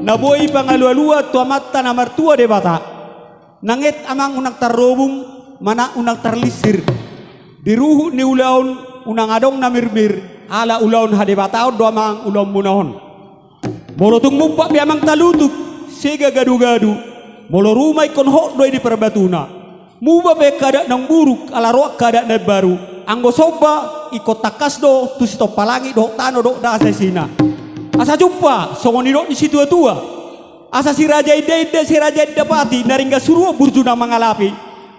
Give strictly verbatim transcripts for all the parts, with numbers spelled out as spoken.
na boi pangalualuan tu Amanta na martua Debata. Nanget amang unang tarrobung, manang unang tarlinsir. Di ruhut ni ulaon unang adong na mirmir, ala ulaon hadebataon do amang ulaonmuna on. Molo tung mumpak pe amang talutuk, sega gadugadu. Molo ruma ingkon hot do i di parbatuna. Muba pe angka adat naung buruk, ala ro angka adat na imbaru. Anggo somba, ingkon tangkas do tu sitompa langit dohot tano dohot na saisina. Asa jumpa, songon nidok ni situatua. Asa si Raja Indainda, si Raja Indapati, na ringgas huruon burjuna mangalapi.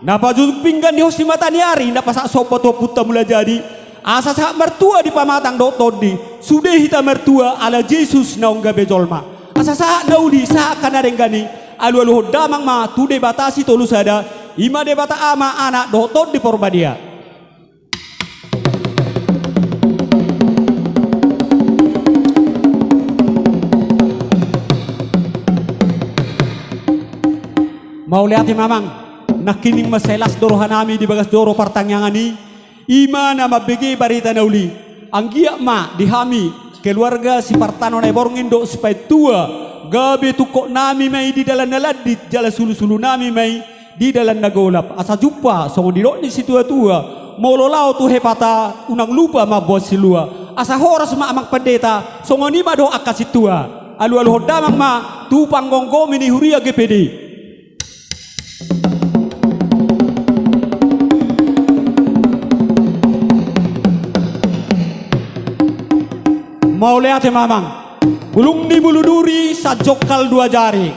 Na pajumping gandihon si mata ni ari, na pasahat somba tu Ompunta Mulajadi. Asa sahat martua di pamatang dohot tondi, sude hita martua ala Jesus naung gabe jolma. Asa sahat na uli, sahat angka na denggan i, alualuhon damang ma tu Debata Sitolusada, i ma Debata Ama, Anak dohot Tondi Porbadia. Mauliate ma amang, nangkining mansai las do rohanami di bagas joro partangiangan i, i ma na mambege barita na uli. Anggiat ma di hami keluarga si Partano Naiborngin dohot si Paetua, gabe tungkotnami ma i di dalan na landit, jala sulusulunami ma i di dalan na golap. Asa jumpa songon nidok ni situatua, molo laho tu hepata unang lupa mamboan silua. Asa horas ma amang pandita, songon i ma dohot angka sintua. Alualuhon damang ma tu panggomgomi ni huria G P D. Mauliate ma amang. Bulung ni bulu duri, sanjongkal dua jari.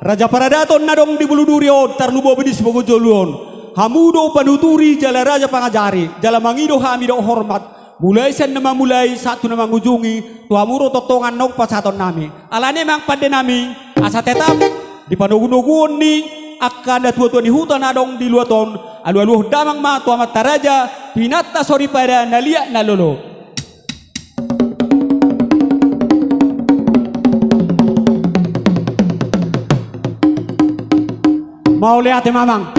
Raja paradaton na adong di bulu duri on, tarlumobi di sipogo jolu on. Hamu do panuturi jala raja pangajari, jala mangido hami dohot hormat. Mulai sian na mamulai sahat tu na mangujungi, tu hamu do tongtong annon pasahatonnami. Alani i amang pandenami, asa tetap di panogunoguon ni angka natuatua ni huta na adong di luat on, alualuhon damang ma tu amanta raja, tu inanta soripada na liat na lolo. Mauliate ma amang.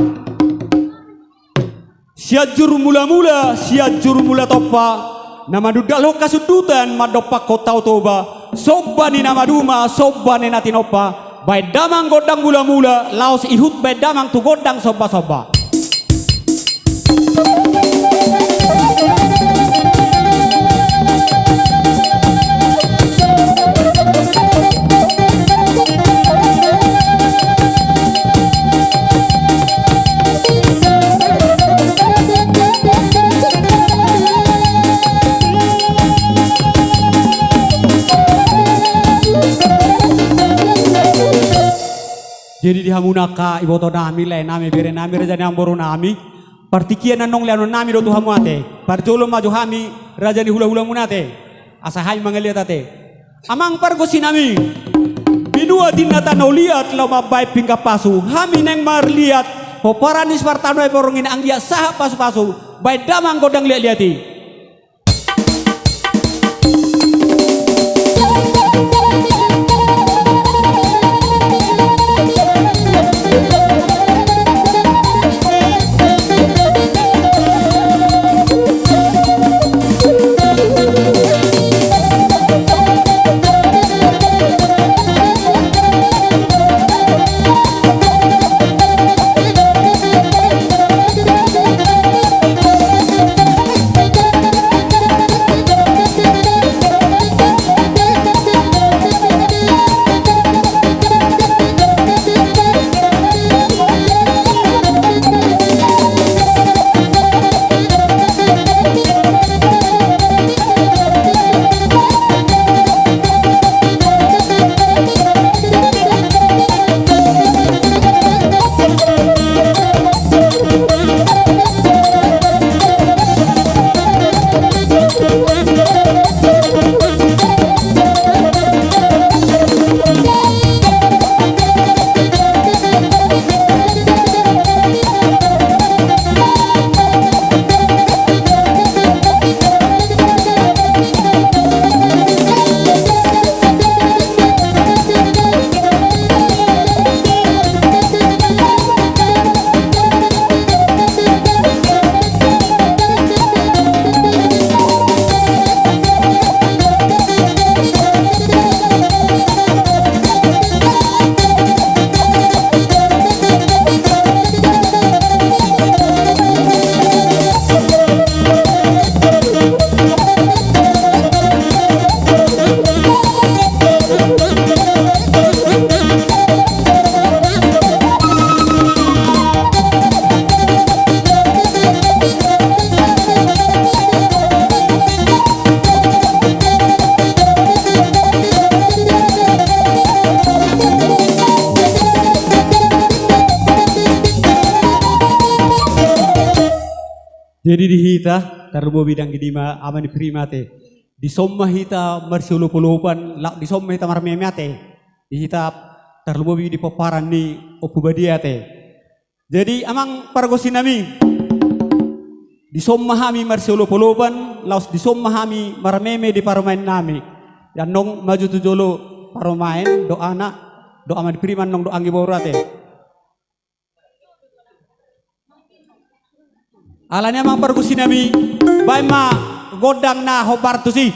Sianjur mulamula, Sianjur Mulatompa, na manundalhon hasundutan, mandompakhon Tao Toba, somba ni na maduma, somba ni na tinompa, baen damang gondang mulamula, laos ihut baen damang tu gondang sombasomba. Jadi di hamu angka ibotonami, laenami, berenami, raja ni amborunami, partingkian annon leanonnami do tu hamu ate. Parjolo ma jo hami raja ni hulahulamuna ate. Asa hami mangaliat ate. Amang pargonsinami, binuat inna tano liat laho mambaen pinggan pasu. Hami naeng marliat, pomparan ni si Partano Naiborngin anggiat sahat pasupasu, baen damang gondang liatliat i. Jadi di hita, tarlumobi dang di ma ama ni prima ate. Dison ma hita marsiolopolopan, laos dison ma hita marmeme ate. Di hita tarlumobi di pomparan ni Ompu Badia ate. Jadi amang pargonsi nami, dison ma hami marsiolopolopan, laos dison ma hami marmeme di parumaen nami. Ia nunga maju tu jolo parumaen, dohot anak, dohot ama ni prima nang dohot anggi boru ate. Alani amang pargonsi nami, baen ma gondang na hombar tusi.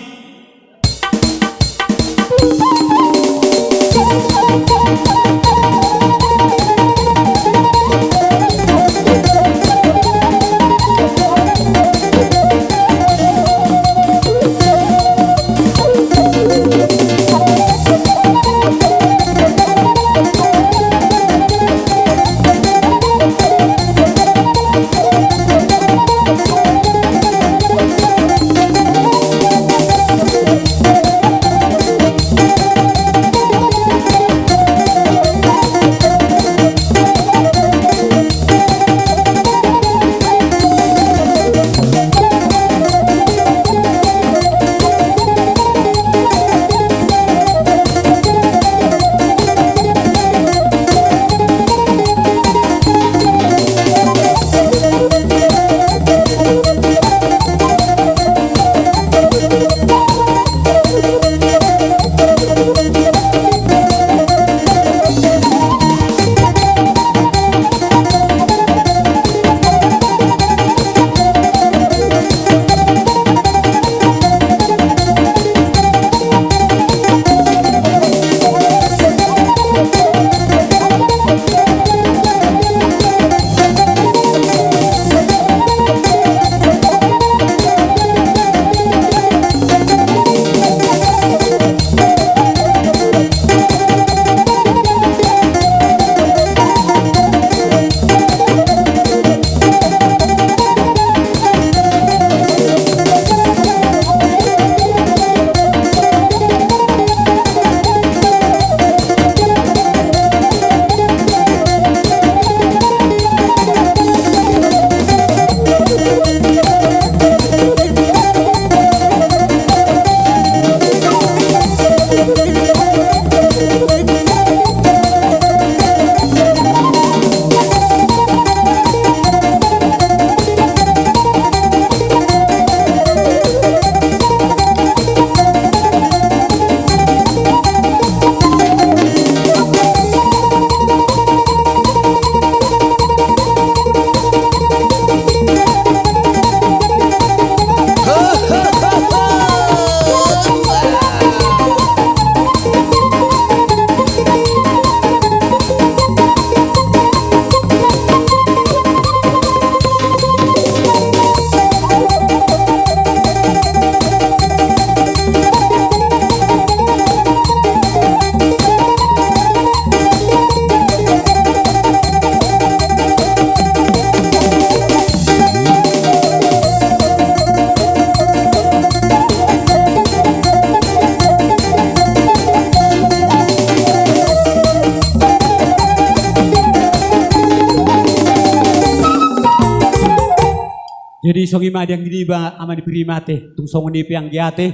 Jadi songon i ma di anggi niba ama ni prima ate, tung songon i pe anggi ate,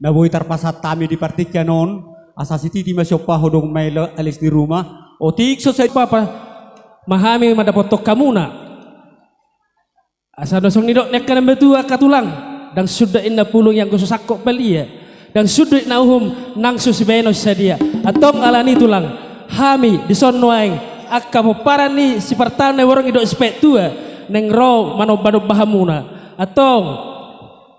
na boi tarpasahat hami di partingkian on, asa sititi ma siompa ho dongan maelo alis di ruma, otik so sai papa ma hami mandapothon hamuna. Asa na songon nidok ni angka na matua angka tulang, ndang sundut inna pulung ianggo so sangkot balia, ndang sundut inna uhum nang so sibaenon sadia. Antong alani tulang, hami dison nuaeng angka pomparan ni sipartaon na borngin dohot sipaetua, naeng ro manombanomba hamuna. Antong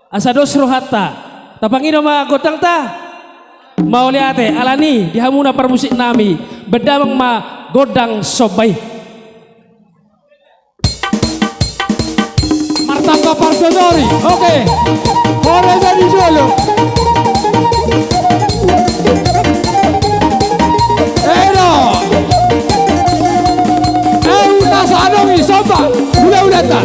asa dos rohanta, tapangido ma gondangta. Mauliate, alani di hamuna parmusik nami, baen damang ma gondang somba i. Martamba partonori, oke. Hore jadi solo. Ero. Ahu na sadongi somba, hula-hulanta.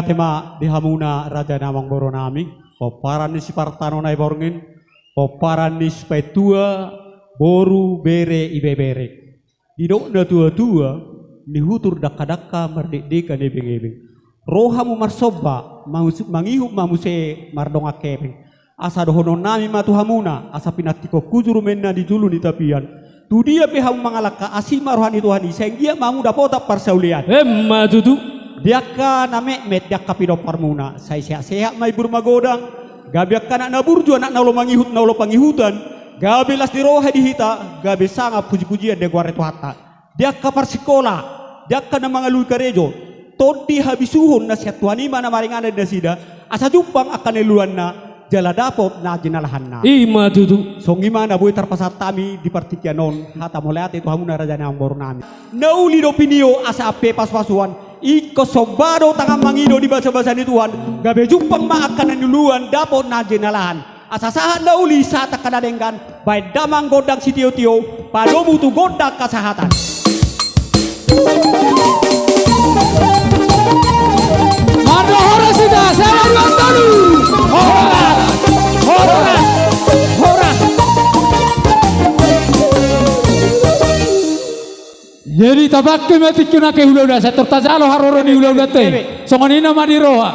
Ate ma di hamuna raja ni amangboru nami, pomparan ni sipartano na i borngin, pomparan ni sipaintua, boru, bere, ibebere. Didok na tuatua, nihutur dangkadangka mardekdekan ebengebeng. Ro hamu marsomba, mangus-, mangihut ma muse mardongan hepeng. Asa dohonon nami ma tu hamuna, asa pinantikhon hujur ma inna di julu ni tapian. Tu dia pe hamu mangalangka, asi ma roha ni Tuhan i, sai anggiat ma hamu dapotan parsaulian. Emma tutu. Di angka na metmet, di angka pinomparmuna, sai sehat-sehat ma, ibur magodang. Gabe angka anak na burju, anak na olo mangihut, na olo pangihutan. Gabe las ni roha di hita, gabe sangap puji-pujian digoari Tuhanta. Di angka parsikola, di angka na mangalului karejo, tondi habisuhon na sian Tuhan i ma na maringanan di nasida, asa jumpang angka na niluluanna, jala dapot na jinalahanna. I ma tutu. Songon i ma na boi tarpasahat hami di partingkian on, hata mauliate tu hamuna raja ni amangboru nami. Na uli do pinio asa ampe pasu-pasuan, ingkon somba do tangan mangido di basa-basa ni Tuhan, gabe jumpang ma angka na niluluan dapot na jinalahan. Asa sahat na uli, sahat angka na denggan, baen damang gondang sitio-tio, padomu tu gondang hasahatan. Manda horas hita, salam dua tolu. Horas, horas, horas. Jadi tapangke ma tingki on angka hulahula, sai tor tajalo haroro ni hulahulanta i. Ebe. Songon i nama di roha.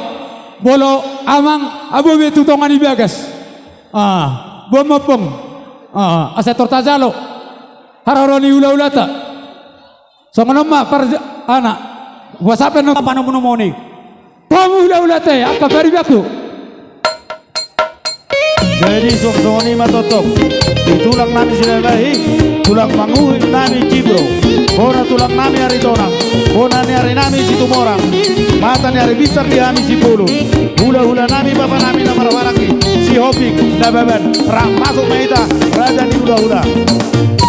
Molo amang abobe tu tonga ni bagas. Ah, boan ma ompung. Ah, asa tor tajalo haroro ni hulahulanta. Songon on ma par-, anak. Boasa pe no panomunomuni. Hamu hulahulanta i, angka paribanku. Jadi songon i ma tongtong di tulang nami Silahi, tulang panguhum nami Cibro, bona tulang nami Aritonang, bona ni ari nami Situmorang, mata ni ari binsar di hami Sipulu, hulahula nami, bapa nami na marhahamaranggi, Sihombing, Nababan, rap masuk ma hita raja ni hulahula.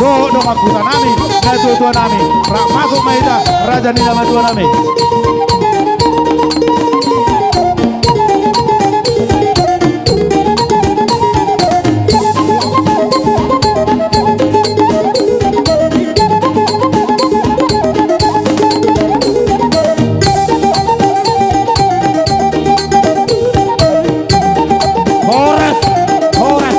Dohot dongan huta nami, natuatua nami, rap masuk ma hita raja ni natuatua nami. Horas, horas.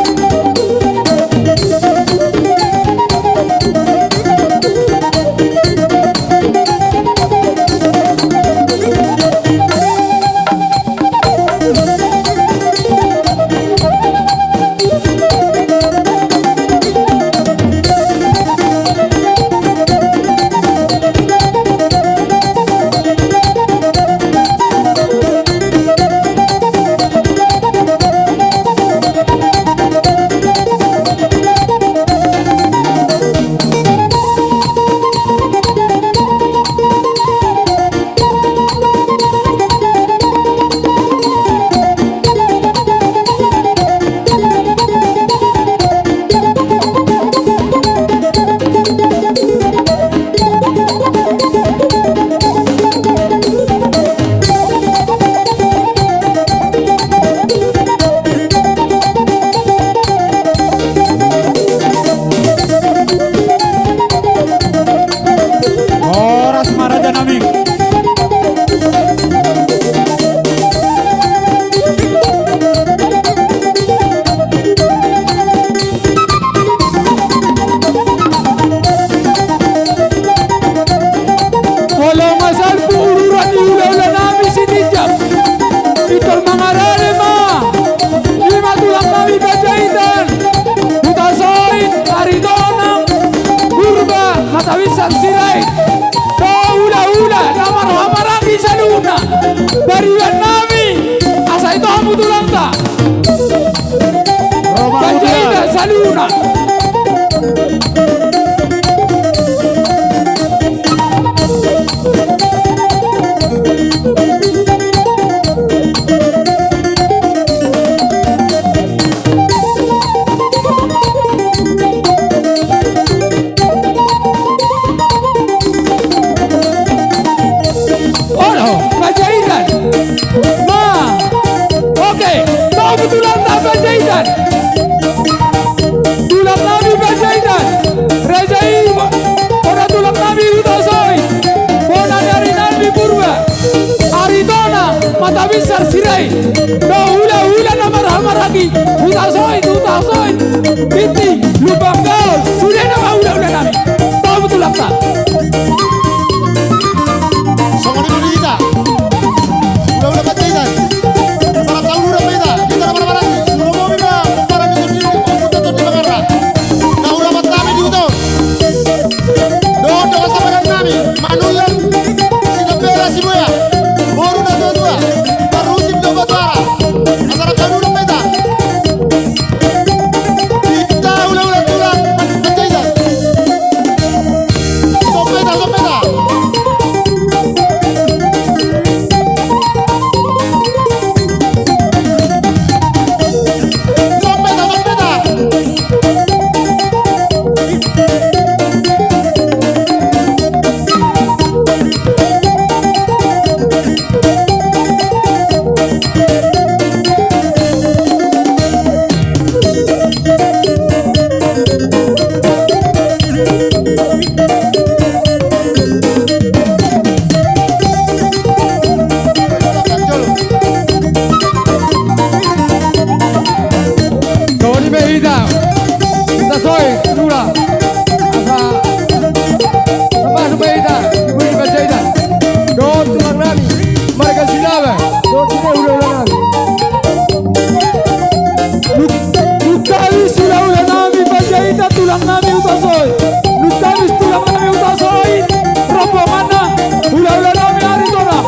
Tulang nami Hutasoit, nuntamis tulang nami Hutasoit, rombonganna, hulahula nami Aritonang,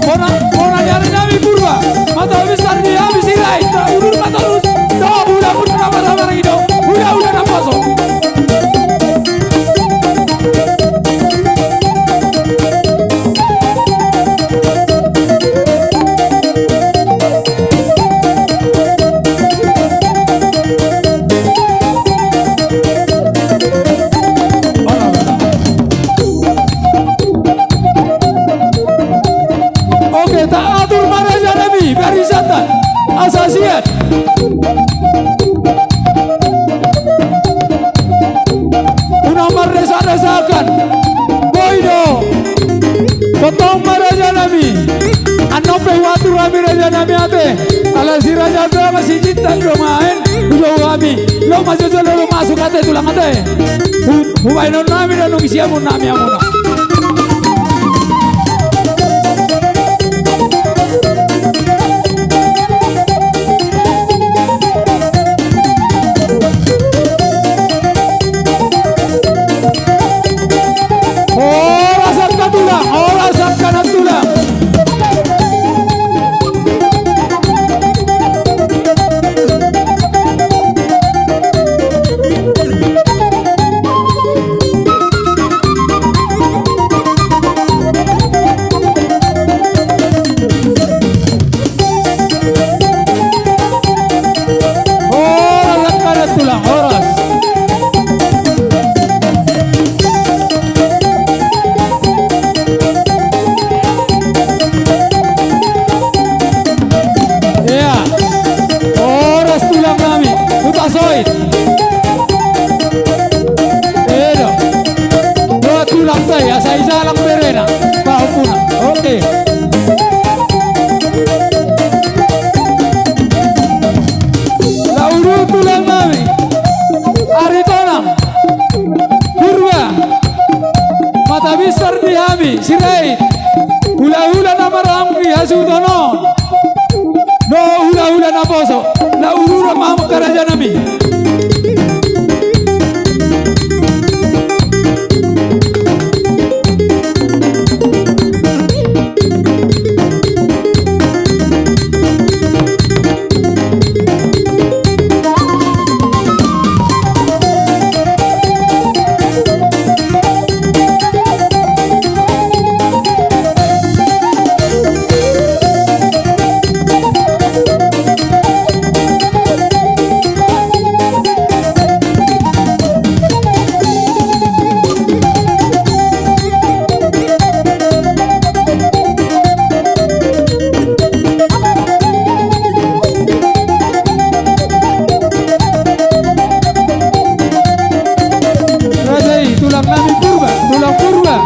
bona, bona ni ari nami Purba, mata besar ni hami Sirait, ta udur ma torus, do hulahula na marhamaranggi do, hulahula na poso. Oke, taatur ma raja nami, barisanta, asa sian. Unang mardesadesaan. Boi do. Tongtong ma raja nami. Annon pe huatur hami raja nami ate. Ala si raja tonga si jinta do maen. Ujo hami. Lo ma jolo lo masuk ate tulang ate. Hu-, hubaenon nami do nunga siamun nami amuna. Horas angka tulang, horas angka nantulang. Horas, horas, tulang, horas. Ia. Horas tulang nami. Hutasoit. Edo. Dua tulang tai, asa i jalang berena. Pahumpuna. Oke. Laulu tulang nami. Aritonang. Purba. Mata besar ni hami. Sirait. Hulahula na marhamaranggi hasuhuton on. Do hulahula na poso, laulu ma hamu raja nami. Raja i, tulang nami Purba, tulang Purba.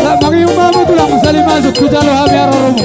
Lak mangihut ma hamu tulang, sali masuk, hujalo hami haroromu.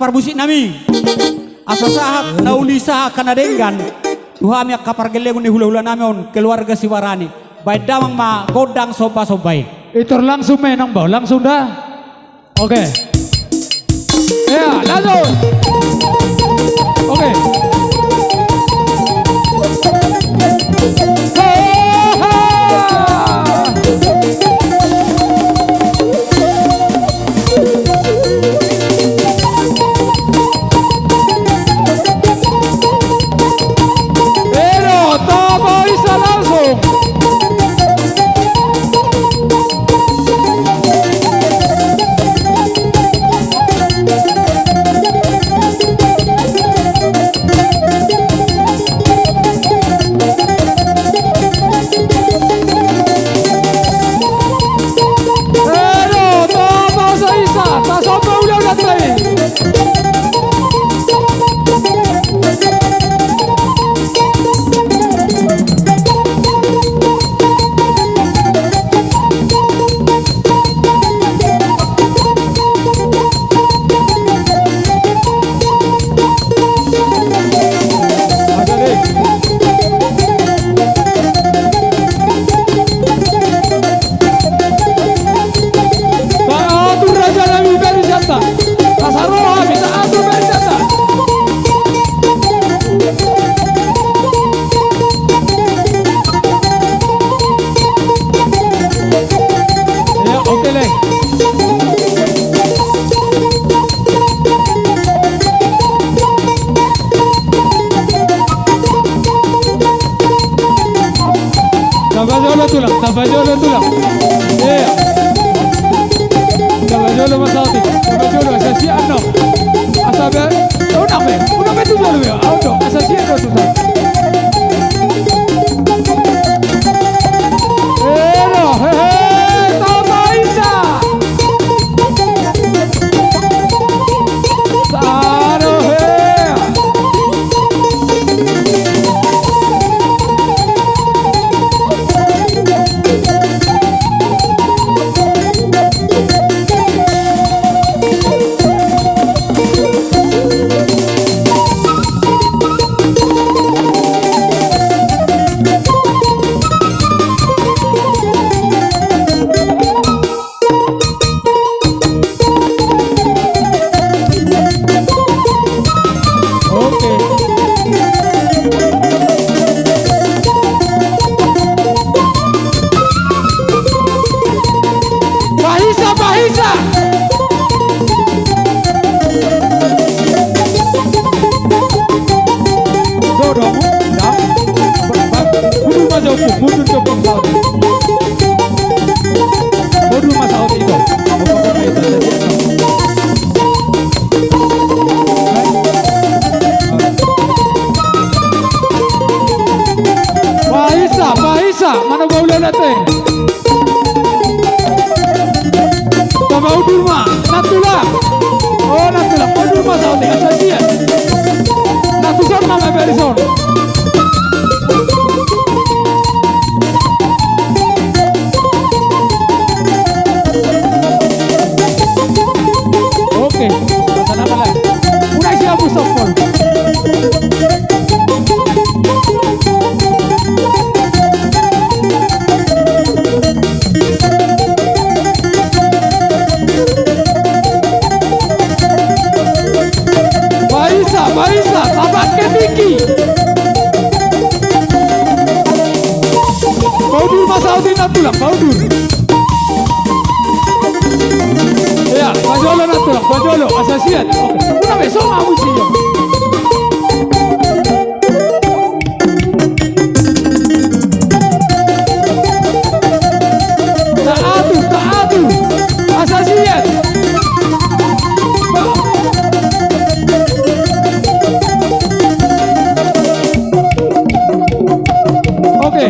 Parmusik nami, asa sahat na uli sahat angka na denggan tu hami angka pargellengon ni hula-hula nami on, keluarga Sibarani. Baen damang ma gondang somba-somba i. Itor langsung menang bau, langsung da. Oke. Ya, langsung. Oke. Ero, tama isa langsung. Ero, tama isa, tasomba ulaon nami. Taat tu raja nami barisan ta. Asa ro hami taat tu barisan ta. Ya, oke, Leng. Tamba jolo tulang, tamba jolo tulang. Iya. Tamba jolo ma saotik, tamba jolo, asa siat no. Asa be, unang be, unang be tu jolo be, au do, asa siat no tutu. Ero, hehe, tama isa. Taro, he. Oke. Mahisa, mahisa. Dodo, da. Ba-, ba-, mundur ma jauh, mundur jauh, bang, bang. Mundur ma saotik, ito. Mahisa, mahisa, mana bau lelete? Tama udur ma, nantulang. O, nantulang, udur ma saotik, asa siat. Nantulang ma, ma beri son. Oke, masa nama lah. Udah siap, Bos Sokol. Mahisa, mahisa, tabakke tingki. Paudur ma saotik nantulang, paudur. Ya, pajolo nantulang, pajolo, asa siat. Oke, udah be, songon i ma sio. Taat tu, taat tu. Asa siat. Oke.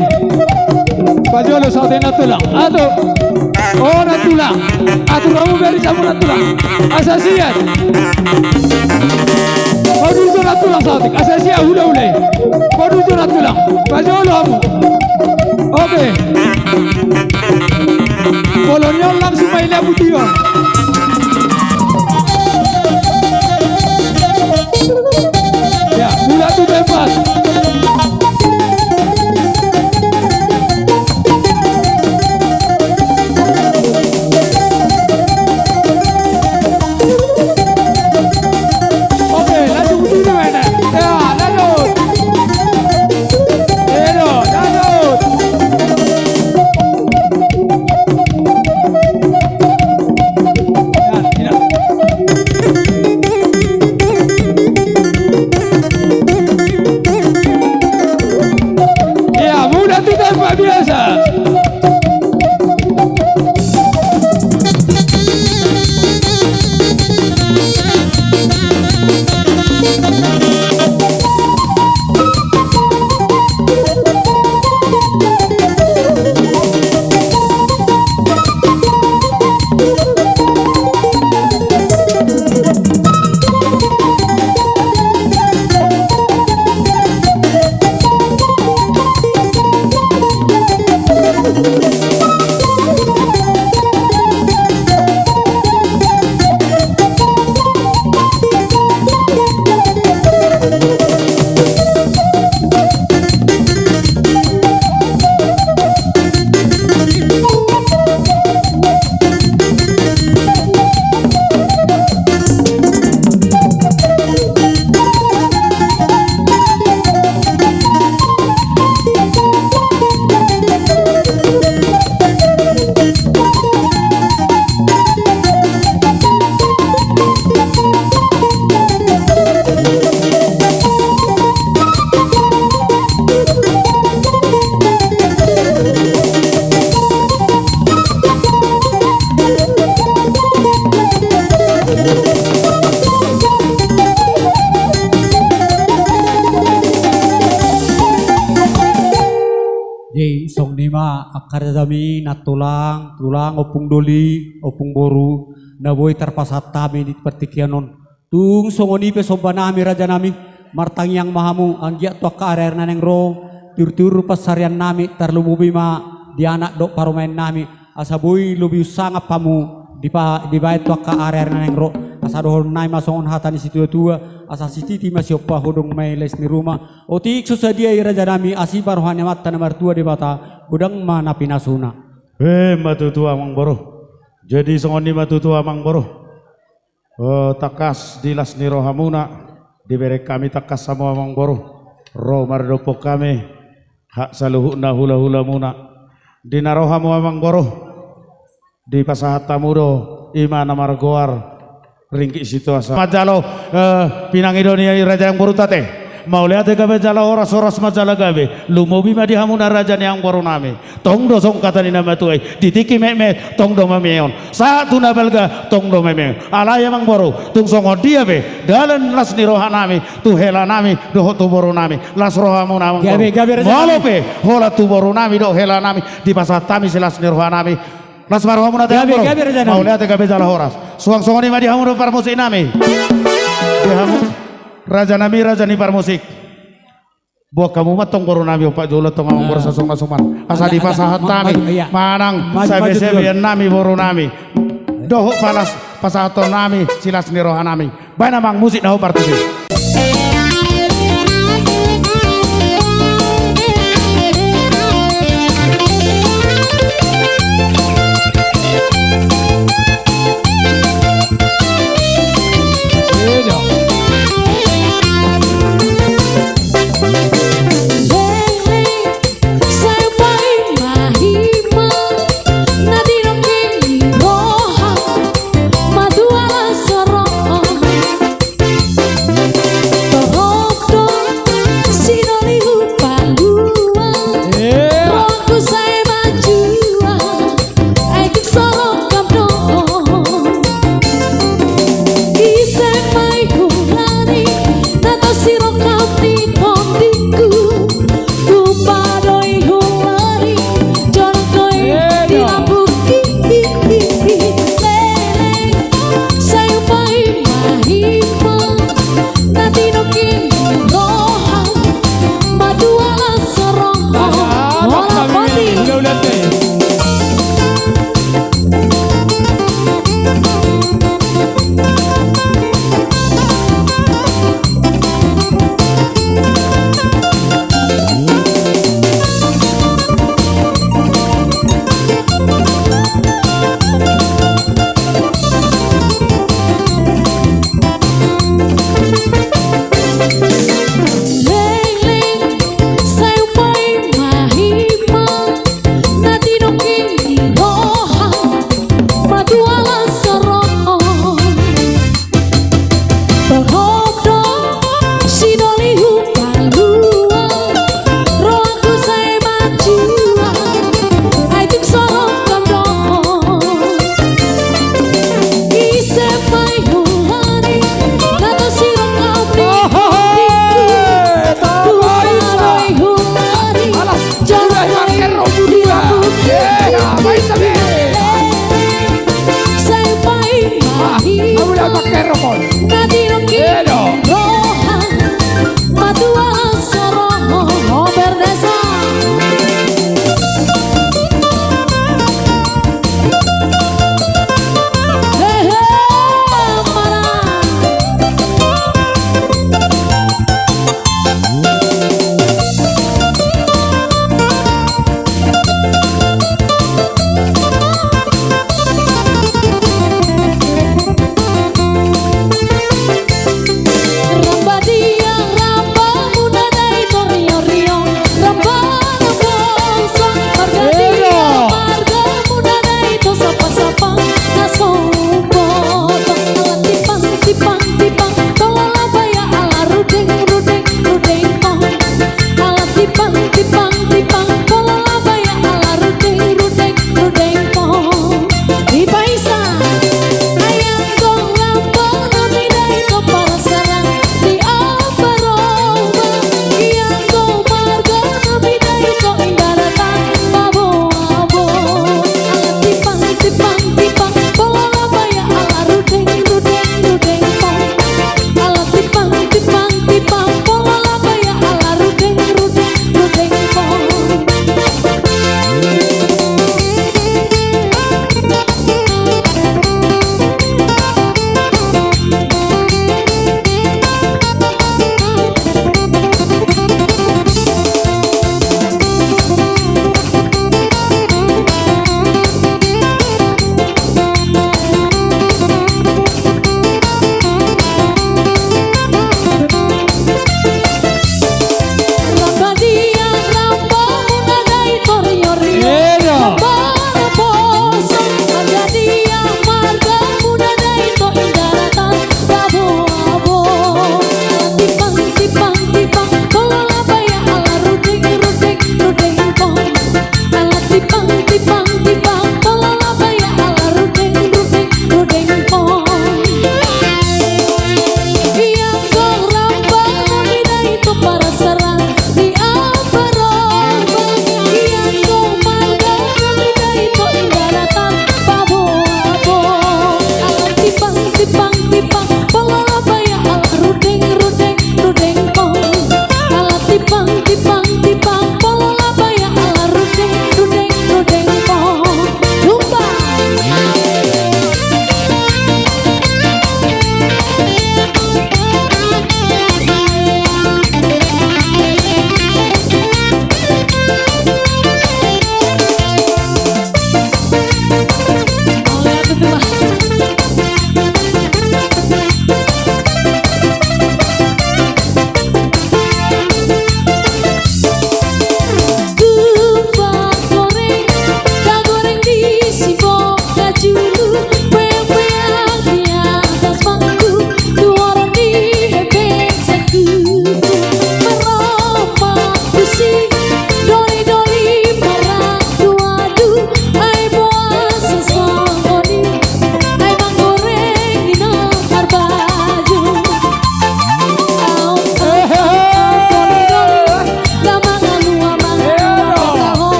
Pajolo saotik nantulang. Atu. O, nantulang. Atur hamu barisanmu nantulang. Asa siat. Paudur jo nantulang saotik. Asa siat, hula-hula i. Paudur jo nantulang. Pajolo hamu. Oke. Bolon i on langsung ma i, lihat putih on. Biasa. Jadi songon i ma angka rajanami, nantulang, tulang, ompung doli, ompung boru, na boi tarpasahat hami di partingkian on. Tung songon i pe somba nami rajanami, martangiang ma hamu anggiat tu angka ari-ari na naeng ro, tiur-tiur pansarian nami, tarlumobi ma di anak dohot parumaen nami, asa boi lobi unsangap hamu dipa-, dibaen tu angka ari-ari na naeng ro. Asa dohonon nami ma songon hata ni situa-tua, asa sititi ma siompa, hodong ma i les ni ruma. Otik so sadia i rajanami, asi ma roha ni Amanta na martua Debata, godang ma na pinasuna. Emma tutu amang boru. Jadi songon i ma tutu amang boru. Eh, tangkas di las ni rohamuna, dibereng hami tangkas hamu amang boru, ro mardophon hami hak saluhutna hula-hulamuna. Di na ro hamu amang boru, dipasahat hamu do i ma na margoar Ringgit Sitoasa. Manjalo, eh, pinangido ni raja ni amang boruta ate. Mauliate gabe jala horas, horas ma jala gabe. Lumobi ma di hamuna raja ni amang boru nami. Tong do songon hata ni na matua i, di tingki metmet tong do mameon, sahat tu na balga tong do mameon. Alai amang boru, tung songon dia pe dalan las ni roha nami tu hela nami dohot tu boru nami, las rohamuna amang boru. Gabe, gabe raja nami. Molo pe holan tu boru nami dohot hela nami, dipasahat hami silas ni roha nami. Las ma rohamuna ate amang boru. Gabe, gabe raja nami. Mauliate gabe jala horas. Suang songon i ma di hamu do parmusik nami. Di hamu raja nami, raja ni parmusik. Boan hamu ma tong boru nami, ompat jolo tong amang boru, eh, sasongon na suman. Asa dipasahat hami manang sabe-sabean nami boru nami. Dohot palas pasahaton nami silas ni roha nami. Baen amang musik na hombar tusi. Mikrofon. Na tinongki roha, matua so roha, o Berdesa. Hehe, mana.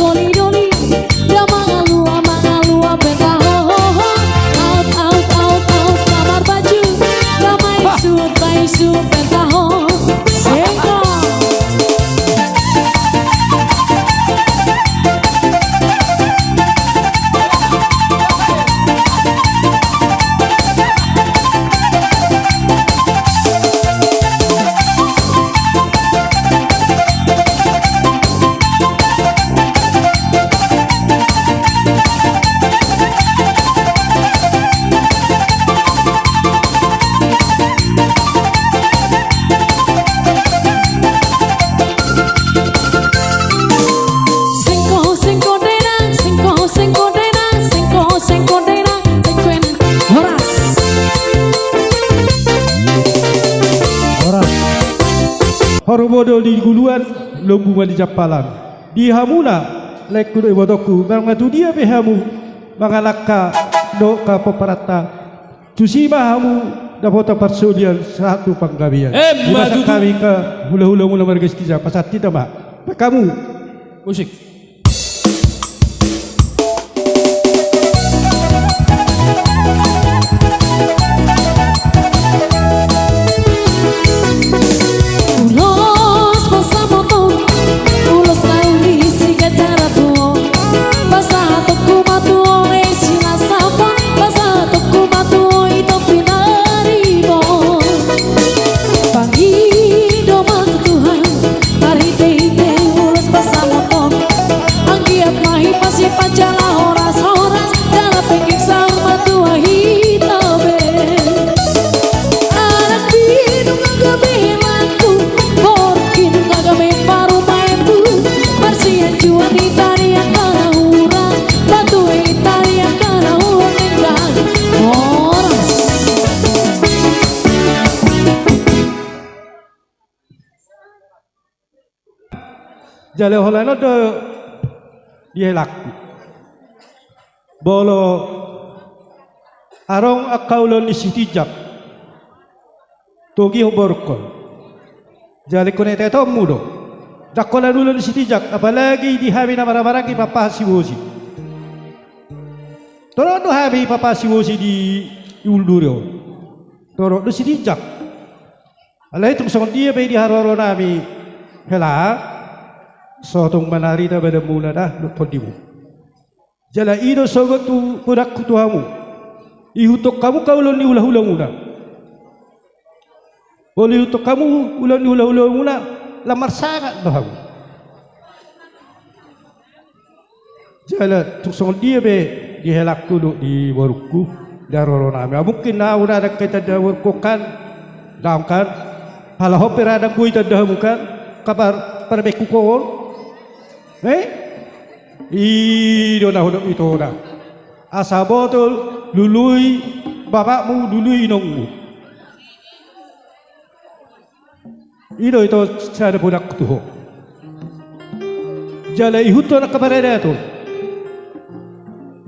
Doli, doli, da mangalua, mangalua pe taho. Aut, aut, aut, aut, kamar baju. Da maisut, maisut pe taho. Sengkol. Sengko, sengko dena, sengko, sengko dena, sengko, sengko dena, sengko dena. Horas. Horas. Horbo do di guluan, lombu ma di jampalan. Di hamuna, laengku dohot ibotongku, manang na tu dia pe hamu mangalangka dohot pomparan ta, tusi ma hamu dapotan parsaulian sahat tu panggabean. Emma tutu. Hami angka hulahulamuna marga Sitinjak, pasahat hita ma. Baen hamu. Musik. Ulos pasamoton, ulos na uli sigajar tuo. Pasahatonku ma tuo, e, silasapon, pasahatonku ma tuo, i topi na ribot. Pangido ma tu Tuhan, marhitehite ulos pasamoton. Anggiat ma hipasipat jala horashoras, jala penggeng saur matua hita be. Anak binung gabe helangku, borungki nunga gabe parumaenku. Marsianjuan hita di angka na hurang, batu hita di angka na hurang, denggan. Horas. Jala holan on do di helangku. Molo adong angka ulaon ni Sitinjak, togihon borungkon. Jala ingkon etaetonmu do. Ndang holan ulaon ni Sitinjak, apalagi di hami na marhahamaranggi, papahan sibosi. Torop do hami papahan sibosi di Ulu Duri on. Torop do Sitinjak. Alai tung songon dia pe di haroronami hela, so tung manarida badanmuna da dohot tondimu. Jala i do sogot tu podangku tu hamu. Ihuthon hamu angka ulaon ni hulahulamuna. Molo ihuthon hamu ulaon ni hulahulamuna, lam marsangap do hamu. Jala tung songon dia pe di helangku dohot di borungku, di haroronami. Mungkin na ura dangka itanda borungkon kan, daong kan. Halaho pe ra dang boi itanda hamu kan, kabar parbengkukon. Eh? I do na hudok itona. Asa botol lului bapakmu, lului inongmu. I do ito sada podangku tu ho. Jala ihuthon angka paradaton.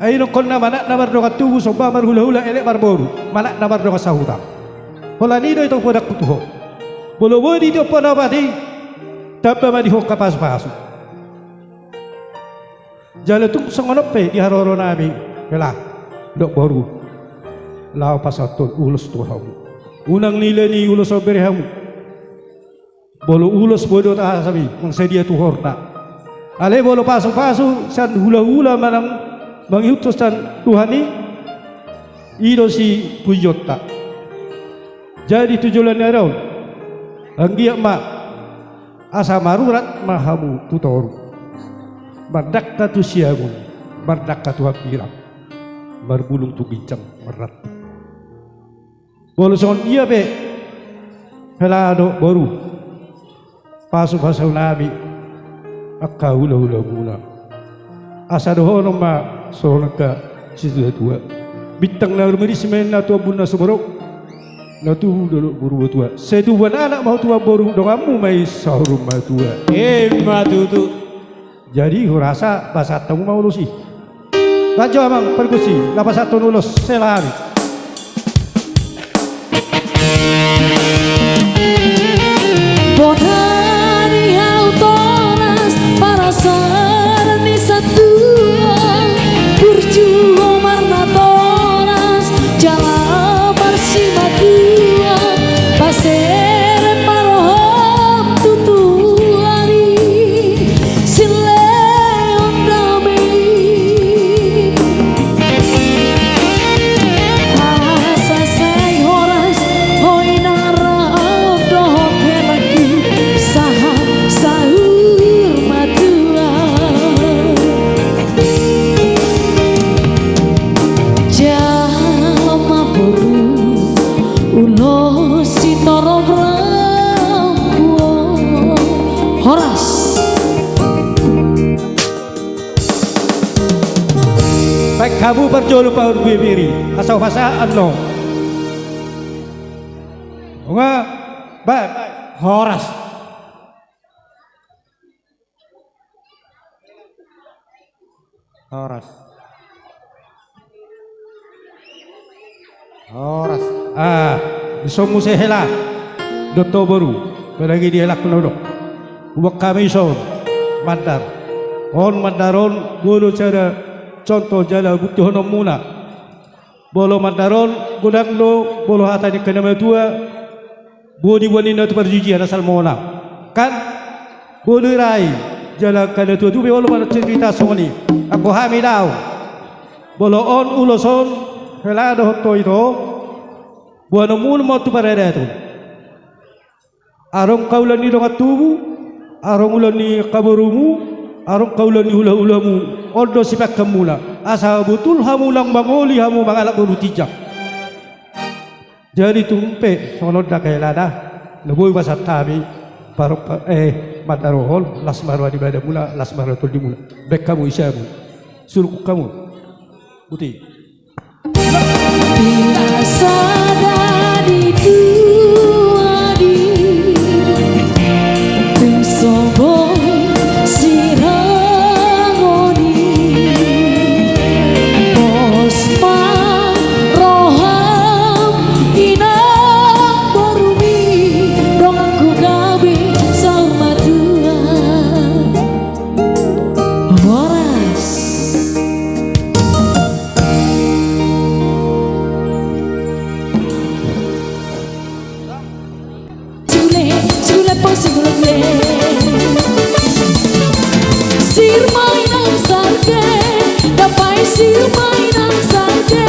Ai nongkon na manat na mardongan tubu, somba marhulahula, elek marboru, manat na mardongan sahuta. Holan i do ito podangku tu ho. Molo boi ditiop na opat i, tamba ma di ho angka pasupasu. Jala tung songon on pe di haroronami hela dohot boru, laho pasahathon ulos tu hamu. Unang nilai ni ulos on bere hamu. Molo ulos boi do tahasapi mangsadia tuhorna. Alai molo pasupasu sian hulahula manang mangihuthon sian Tuhan i, i do sipujonta. Jadi tu joloan ni ari on, anggiat ma asa marurat ma hamu tu toru, mardangka tu siamun, mardangka tu hambirang, marbulung tu ginjang marranting. Molo songon dia pe hela dohot boru, pasupasuna hami angka hulahulamuna. Asa dohonon ma songon angka situatua: Bintang na rumiris ma inna tu ombun na sumorop, na tubu do dohot boru botua. Sai tubuan anak ma ho tubuan boru, donganmu ma i saur matua. Emma tutu. Jadi hurasa pasahat hamu ma ulos i. Lanjut amang pargonsi, laho pasahathon ulos, hela hami. Bona ni hau toras, parasa ni Hamu parjolo parbiri, asa hupasahat annon. Nga, ba, horas. Horas. Horas. Ah, dison muse hela. Dohot ho boru. Apalagi di helangku na hudok. Huboan hami dison. Mandar. On mandar on, molo sada contoh jala buktihononmuna. Molo mandar on, godang do, molo hata ni angka na matua, boi diboan ninna tu parjujian asal monang. Kan? Molo i ra i, jala angka na tua-tua pe olo marcerita songon i. Anggo hami daong. Molo on ulos on, hela dohot ho ito, boanonmuna ma on tu paradaton. Adong hahulan ni dongan tubu, adong hulan ni angka borumu, adong hahulan ni hula-hulamu, on do sipahanmuna, asa botul hamu unang mangoli hamu mangalap boru ginjang. Jadi tung pe, songon on da hela da, na boi hupasahat hami, parok, eh, mandarohon, las ma roha ni badanmuna, las ma roha ni tondimuna, baen hamu isi hamu, suruk hamu. Boti. Di na sada di tua di, tung so boi sirangoni, pos ma roham inang borumi, donganku gabe saur matua. Horas. Sirgule, sirgule pong sirgule gule. Sir ma inang sarge, dapai sir ma inang sarge.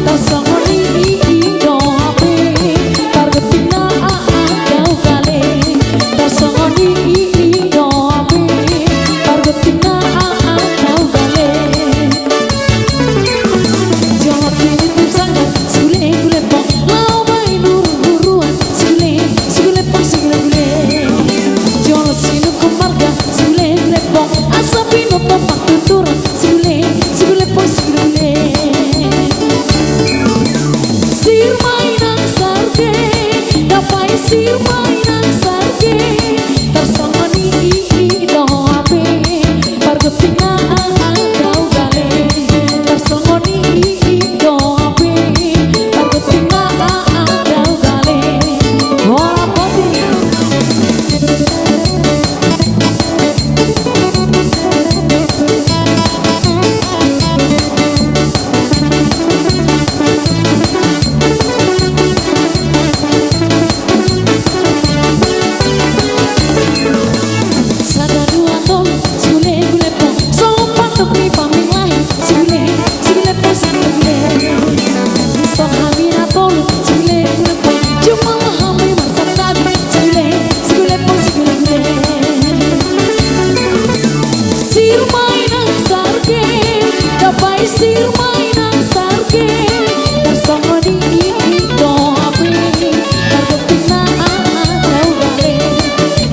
Tarsongon i i i do hape, pargonting na a a dao gale. Tarsongon i i i do hape, pargonting na a a dao gale. Jolo tinitip sanggar, sirgule gule pong, laho mahinur huruan, sirgule, sirgule pong sirgule gule. Jolo sinungkun marga, sirgule gule pong, asa binoto partuturan, sirgule, sirgule pong sirgule gule. Sir ma inang sarge, dapai sir ma inang sarge. Tarsongon i i i do hape, pargonting na a a dao gale. Tarsongon i i i do hape, pargonting na a a dao gale. Horas boti. Sada dua tolu, sirgule gule pong, so pandok ni paminlahi, sirgule, sirgule pong sirgule gule. Dison hami na tolu, sirgule gule pong, jumolo hami marsantabi, sirgule, sirgule pong sirgule gule. Sir ma inang sarge, dapai sir ma inang sarge. Tarsongon i i i do hape, pargonting na a a dao gale.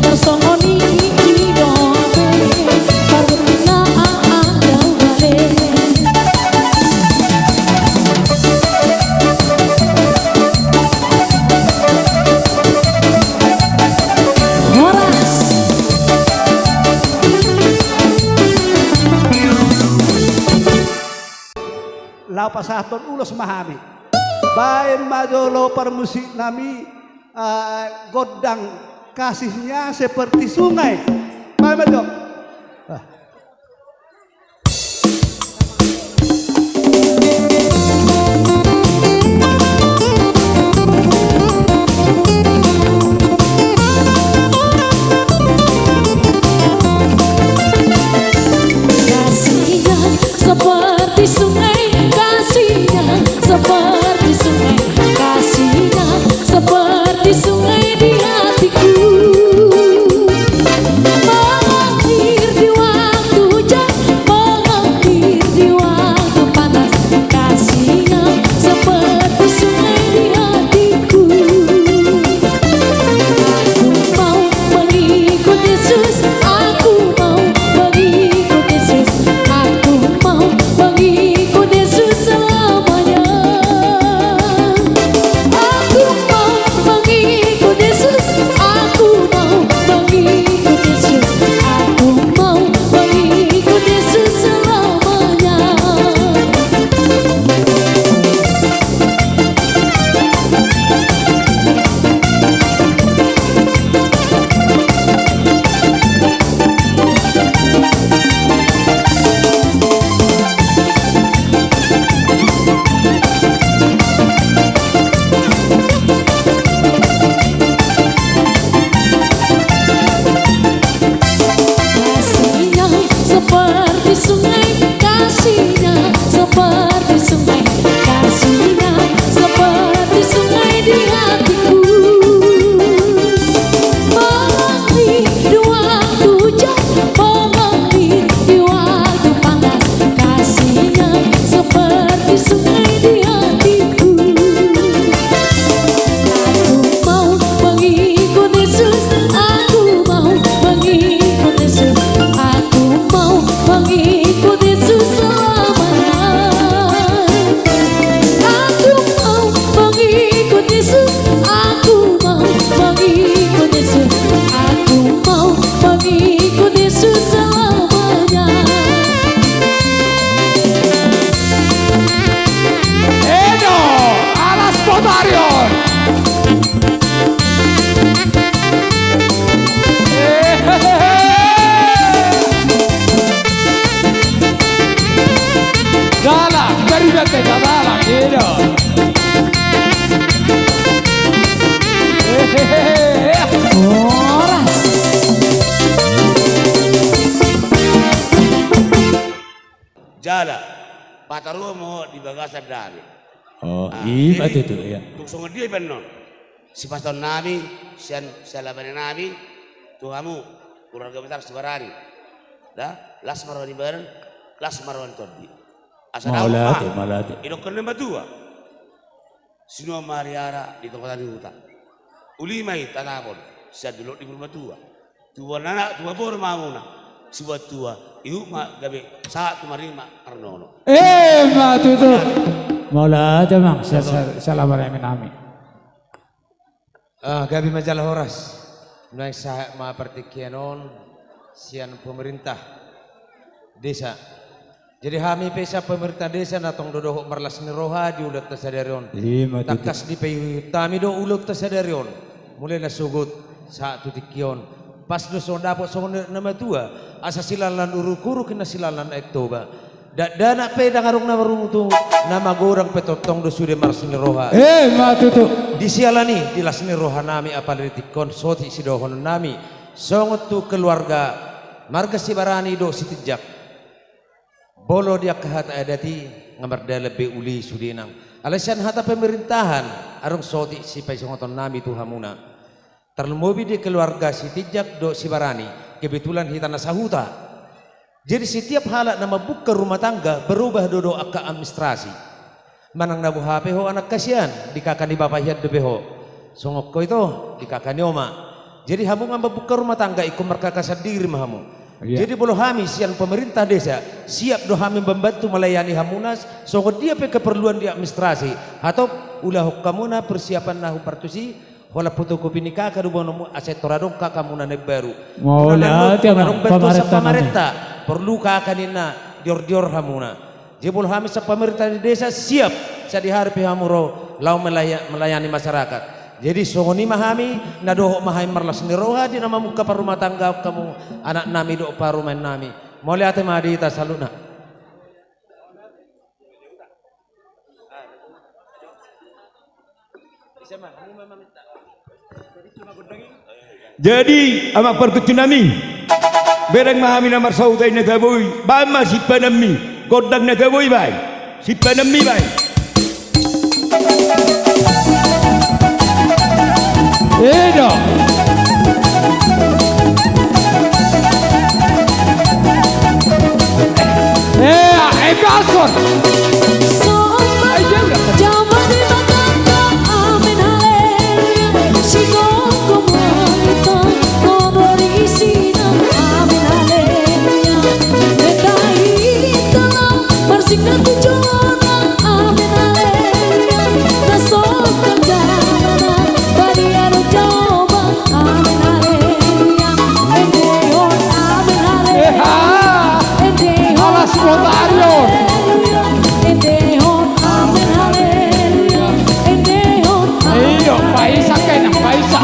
Tarsongon i i i do hape, pargonting na a a dao gale. Horas. Laho pasahathon ulos ma hami. Baen ma jolo parmusiknami, ah, gondang Kasihnya Seperti Sungai. Baen ma jolo. Ah. Kasihnya seperti sungai, kasihnya seperti sungai, kasihnya seperti sungai di hatiku. Mengalir Tega balang, i do. Hehehe. Horas. Jala, patarua ma ho di bagasan dame. Oh, ah, i ma jadi, tutu, iya. Tung songon dia iba annon. Sipasahaton nami, sian, sian labana nami, tu hamu, keluarga besar Sibarani. Da, las ma roha ni badan, las ma roha ni tondi. Asa mauliate, mauliate. Didok na matua. Sinuan ma hariara di tonga-tonga ni huta. Uli ma i tatapon, sian dolok ni boru matua. Tua anak, tua boru ma hamuna. Sibuat tua, ihut ma gabe sahat tu marnini ma marnono. Eh, ma tutu. Mauliate amang, sa-, sa-, salam marame nami. Ah, gabe ma jala horas. Nuaeng sahat ma partingkian on, sian pemerintah desa. Jadi hami pe sian pemerintah desa na tong do dohot marlas ni roha di ulaonta sadari on. Ima tutu. Tangkas dipaihutihut hami do ulaonta sadari on. Mulai na sogot sahat tu tingki on. Pas do songon dapot songon na matua. Asa silanlan uruk-uruk inna silanlan aek Toba. Dakdanak pe ndang adong na marungutungut. Na magodang pe tongtong do sude marlas ni roha. Eh, ima tutu. Di siala ni, di las ni roha nami apala di tingki on sotik sidohonon nami. Songon tu keluarga marga Sibarani dohot Sitinjak. Molo di angka hata adat i nga mardalan be uli sude nang. Alai sian hata pemerintahan, adong sotik sipaisongoton nami tu hamuna. Tarlumobi di keluarga Sitinjak dohot Sibarani, kebetulan hita na sahuta. Jadi setiap halak na mambuka rumah tangga, berubah do dohot angka administrasi. Manang na boha pe ho anak hasian, di kaka ni bapa hian dope ho. Songon ho ito, di kaka ni oma. Jadi hamu nga mambuka rumah tangga, ingkon markaka sandiri ma hamu. Iya. Jadi molo hami sian pemerintah desa, siap do hami membantu melayani hamuna, songon dia pe keperluan di administrasi. Hatop ulahon hamuna persiapan na hombar tusi, holan fotokopi ni kaka do boanonmu asa tor adong kaka muna na imbaru. Mauliate amang, adong bantuan pamarenta, pamarenta. Porlu kaka ninna dior-dior hamuna. Jadi molo hami sian pamarenta ni desa siap, sadihari pe hamu ro, laho melaya-, melayani masyarakat. Jadi songon i ma hami, na dohot ma hami marlas ni roha di na mambuka parrumahtanggaon hamu, anak nami dohot parumaen nami. Mauliate ma di hita saluhutna. Jadi, amang pargonsi nami, bereng ma hami na marsahuta i na tabo i, baen ma simpananmi, gondang na tabo i baen, simpananmi baen. Ido. Eh, eh, Galson. Eha. Alas, Rotarion. Iyo, paisa kena, paisa.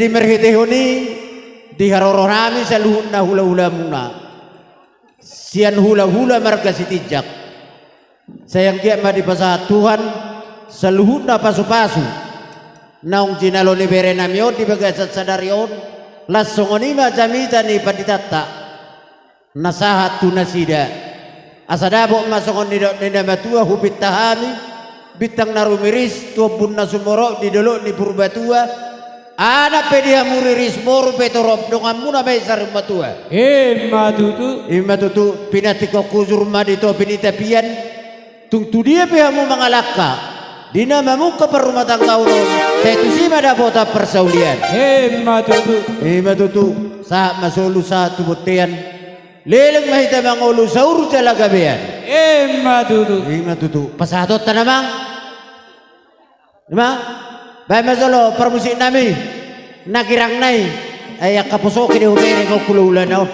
Di marhitehon i, diharoro hami saluhutna hulahulamuna sian hulahula marga Sitinjak. Sai anggiat ma dipasahat Tuhan saluhutna pasupasu naung jinalo ni berenami on di bagasan sadari on, laos songon i ma jamita ni panditanta na sahat tu nasida. Asa dapot ma songon nidok ni na matua hupinta hami, bintang na rumiris tu ombun na sumorop di dolok ni Purbatua, anak pe di hamu riris, boru pe torop, donganmuna ma i sarimatua. Ima tutu. Ima tutu, pinantikhon hujur ma di topi ni tapian. Tung tu dia pe hamu mangalangka di na mamungka parrumatanggaon on, sai tusi ma dapotan parsaulian. Ima tutu. Ima tutu, sahat ma solu sahat tu bontean. Leleng ma hita mangolu saur jala gabean. Ima tutu. Ima tutu. Pasahatonta na mang. Ima. Baen ma jolo parmusiknami na girang nai. Ai angka posoki do hubereng hulahulana on.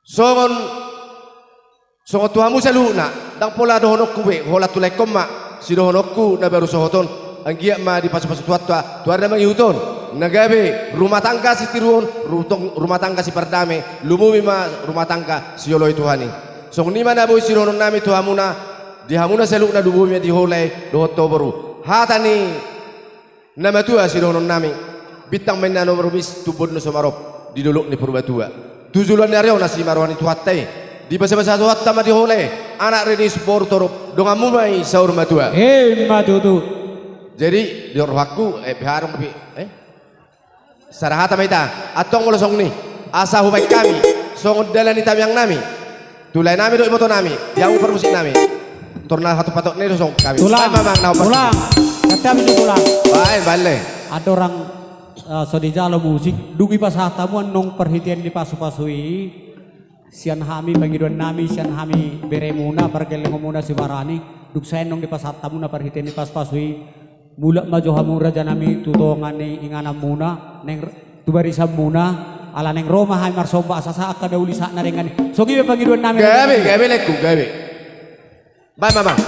Songon, songon tu hamu saluhutna, ndang pola dohononku be, holan tu laengkon ma sidohononku na baru sohot on, anggiat ma dipasupasu Tuhanta tu ari na mangihut on, na gabe rumah tangga sitiruon, rutong-, rumah tangga sipardame, lumobi ma rumah tangga sioloi Tuhan i. Songon i ma na boi sidohononnami tu hamuna, di hamuna saluhutna, lumobi ma di hola i dohot ho boru. Hata ni na matua sidohononnami, bintang ma inna na marumis, tumbun na so marop di dolok ni Purbatua. Tu joloan ni ari on asi ma roha ni Tuhanta i, dibasabasa Tuhanta ma di hola i, anak rini, boru torop, donganmu ma i saur matua. Emma tutu. Jadi di rohangku, eh, beha adong dope, eh? Sada hata ma hita, antong molo songon i, asa hubaen hami songon dalan ni tangiangnami tu laenami dohot ibotonami, di hamu parmusiknami. Tor na hatop-hatopna i do songon hami. Tulang. Baen ma, Amang, na hubaen. Tulang. Kata bisu, Tulang. Baen, baen le. Andorang, eh, so dijalo musik, dung dipasahat hamu annon parhitean ni pasupasu i, sian hami pangidoannami, sian hami beremuna, pargellengonmuna Sibarani, dung sae annon dipasahat hamuna parhitean ni pasupasu i, mulak ma jo hamu rajanami tu tonga ni ingananmuna, naeng r-, tu barisanmuna, ala naeng ro ma hami marsomba, asa sahat angka na uli, sahat na denggan i. Songon i ma pangidoannami. Gabe, gabe, laengku, gabe. Baen ma, Amang.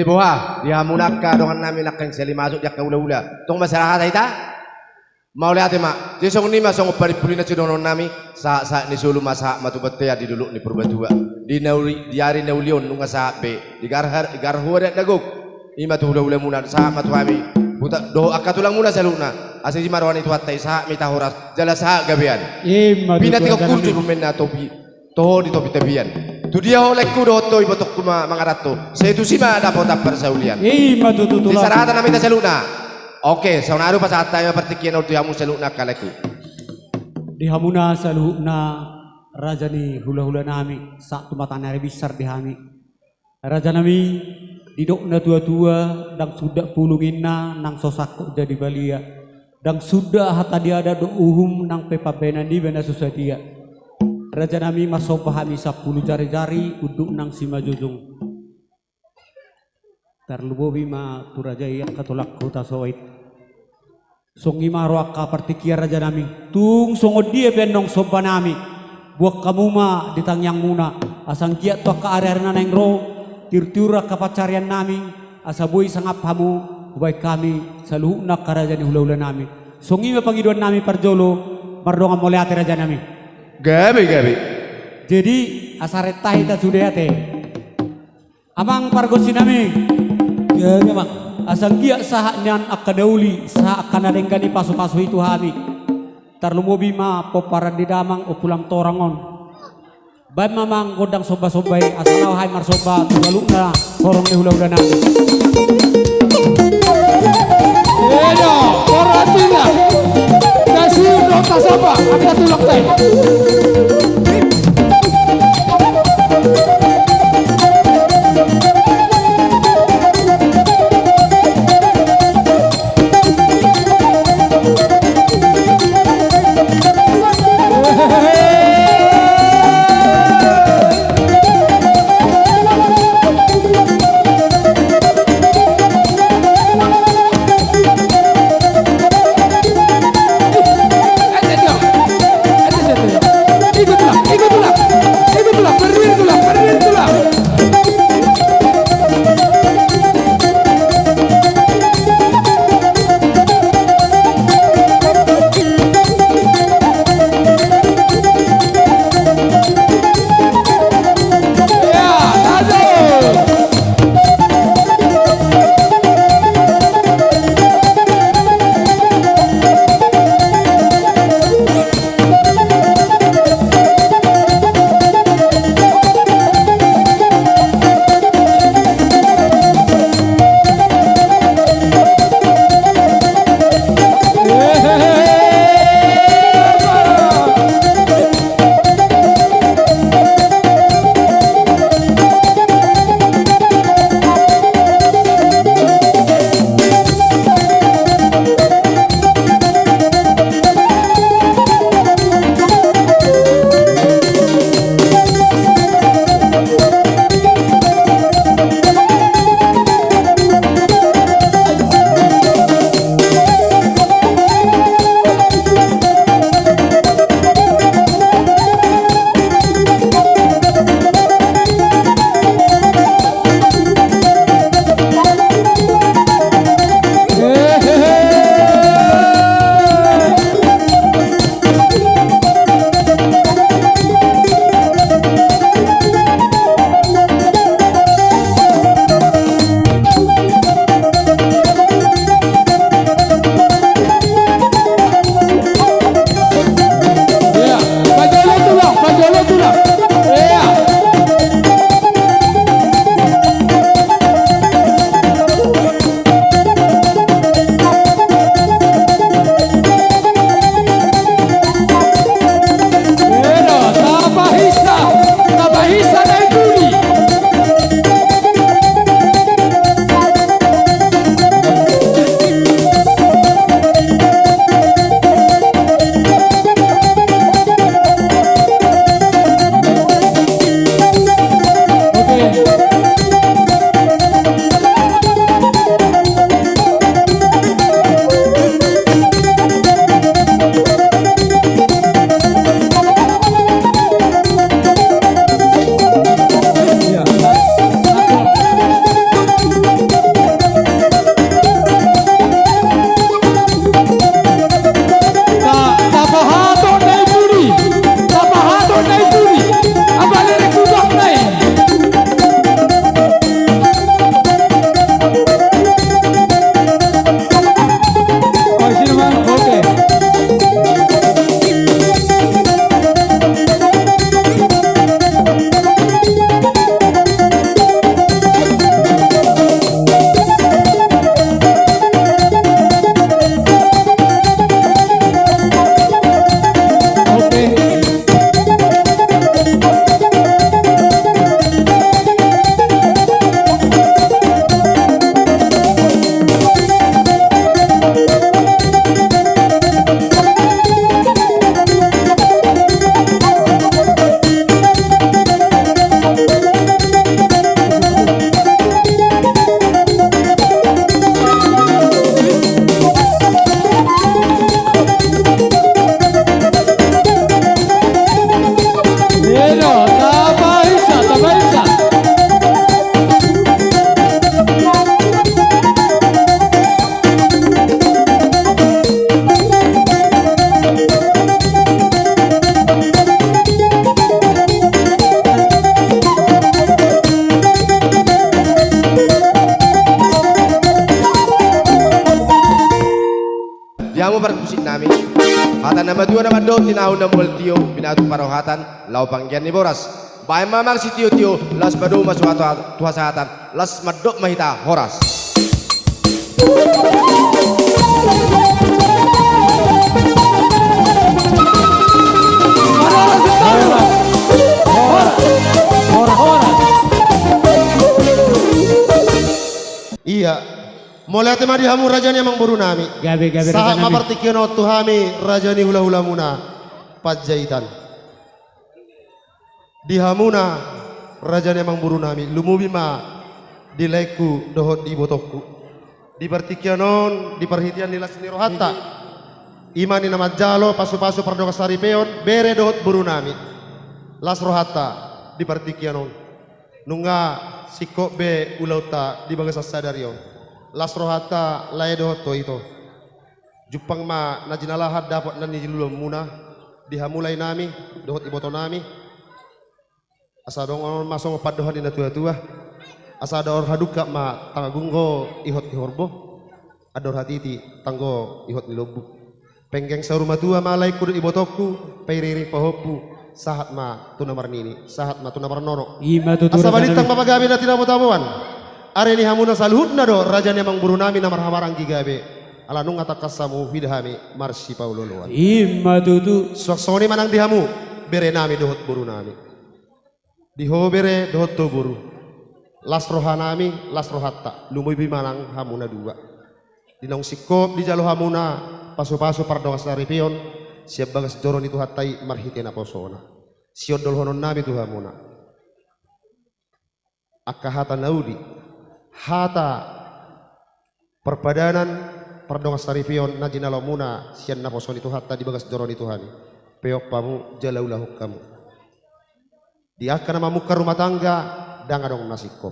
Boha, di hamu angka dongan nami nangkin sahali masuk di angka hula-hula. Tong ma sahata hita? Mauliate ma. Jadi songon i ma songon panimpuli na sidohonon nami, sahat-sahat ni solu ma sahat ma tu bontean di dolok ni Purbatua. Di na uli, di ari na uli on nunga sahat be, di garhar, di garhu adat na gok. I ma tu hula-hula muna, sahat ma tu hami. Buta, dohot angka tulang muna saluhutna. Asa i ma roha ni Tuhanta i, sahat ma hita horas, jala sahat gabean. I ma tutu. Pinantikhon hurjur ma inna topi. Toho di topi tapian. Tu dia ho laengku dohot ho ibotongku ma mangaranto. Sai tusi ma dapotan parsaulian. I ma tutu tulang. Di sahata nami hita saluhutna. Oke, saonari pasahat hami ma partingkian on tu hamu saluhutna angka laengku. Di hamuna saluhutna raja ni hula-hula nami, sahat tu mata ni ari binsar di hami. Raja nami, didok na tua-tua, ndang suda pulung inna, nang so sangkot jadi balia. Ndang suda hata ni adat dohot uhum, nang pe pambahenan niba na so sadia. Raja nami, marsomba hami sampulu jari-jari, unduk nang simanjujung. Tarlumobi ma tu raja i angka tulangku tasoit. Songon i ma ro angka partingkian raja nami. Tung songon dia pe annon somba nami. Boan hamu ma di tangiang muna. Asa anggiat tu angka ari-ari na naeng ro. Tiur-tiur angka pansarian nami. Asa boi sangap hamu. Hubaen hami saluhutna angka raja ni hula-hula nami. Songon i ma pangidoan nami parjolo. Mardongan mauliate raja nami. Gabe, gabe. Jadi, asa rentahi ta sude ate. Amang pargonsi nami. Gabe, amang. Asa anggiat sahat nian angka na uli, sahat angka na denggan i pasu-pasu i tu hami. Tarlumobi ma pomparan ni damang Ompu Lang Torang on. Baen ma amang gondang somba-somba i, asa laho hami marsomba tu saluhutna horong ni hula-hula nami. Edo, poratinya. Kasih untuk tasaba, angka tulangta i. Di hamu parmusik nami. Hata na matua na mandok, tinahu na mual tio, pinatupa rohatan laho panggian ni boras. Baen ma amang sitiotio, laos padomu ma suhat tu hasahatan, laos mandok ma hita horas. Ia, mauliate ma di hamu raja ni amangboru nami. Gabe, gabe, raja nami. Sahat ma partingkian on tu hami raja ni hulahulamuna Panjaitan. Di hamuna raja ni amangboru nami, lumobi ma di laengku dohot di ibotongku. Di partingkian on, di parhitean ni las ni rohanta, i ma na manjalo pasupasu pardongansaripeon bere dohot boru nami. Las rohanta di partingkian on. Nunga singkop be ulaonta di bagasan sadari on. Las rohanta lae dohot ho ito. Jumpang ma na jinalahan dapot na niluluanmuna di hamu lae nami dohot iboto nami. Asa dohonon ma songon pandohan ni natuatua: Asa andor hadungka ma tanggung, ihot ni horbo. Andor hatiti tanggo, ihot ni lombu. Penggeng saur matua ma laengku dohot ibotongku, pairingiring pahompu, sahat ma tu na marnini, sahat ma tu na marnono. I ma tutu, raja nami. Asa balintang ma pagabe na tinabotaboan. Ari ni hamuna saluhutna do raja ni amangboru nami na marhamaranggi gabe. Ala nunga tangkas hamu huida hami marsipaolooloan. I ma tutu. Suang songon i ma nang di hamu bere nami dohot boru nami. Di ho bere dohot ho boru, las roha nami, las rohanta, lumobi ma nang hamu na dua. Di naung singkop dijalo hamuna pasupasu pardongansaripeon sian bagas joro ni Tuhanta i marhite naposona, siondolhonon nami tu hamuna angka hata na uli, hata parpadanan pardongansaripeon na jinalomuna sian naposo ni Tuhanta di bagas joro ni Tuhan i. Peop hamu jala ulahon hamu. Di angka na mamungka rumah tangga, ndang adong na singkop.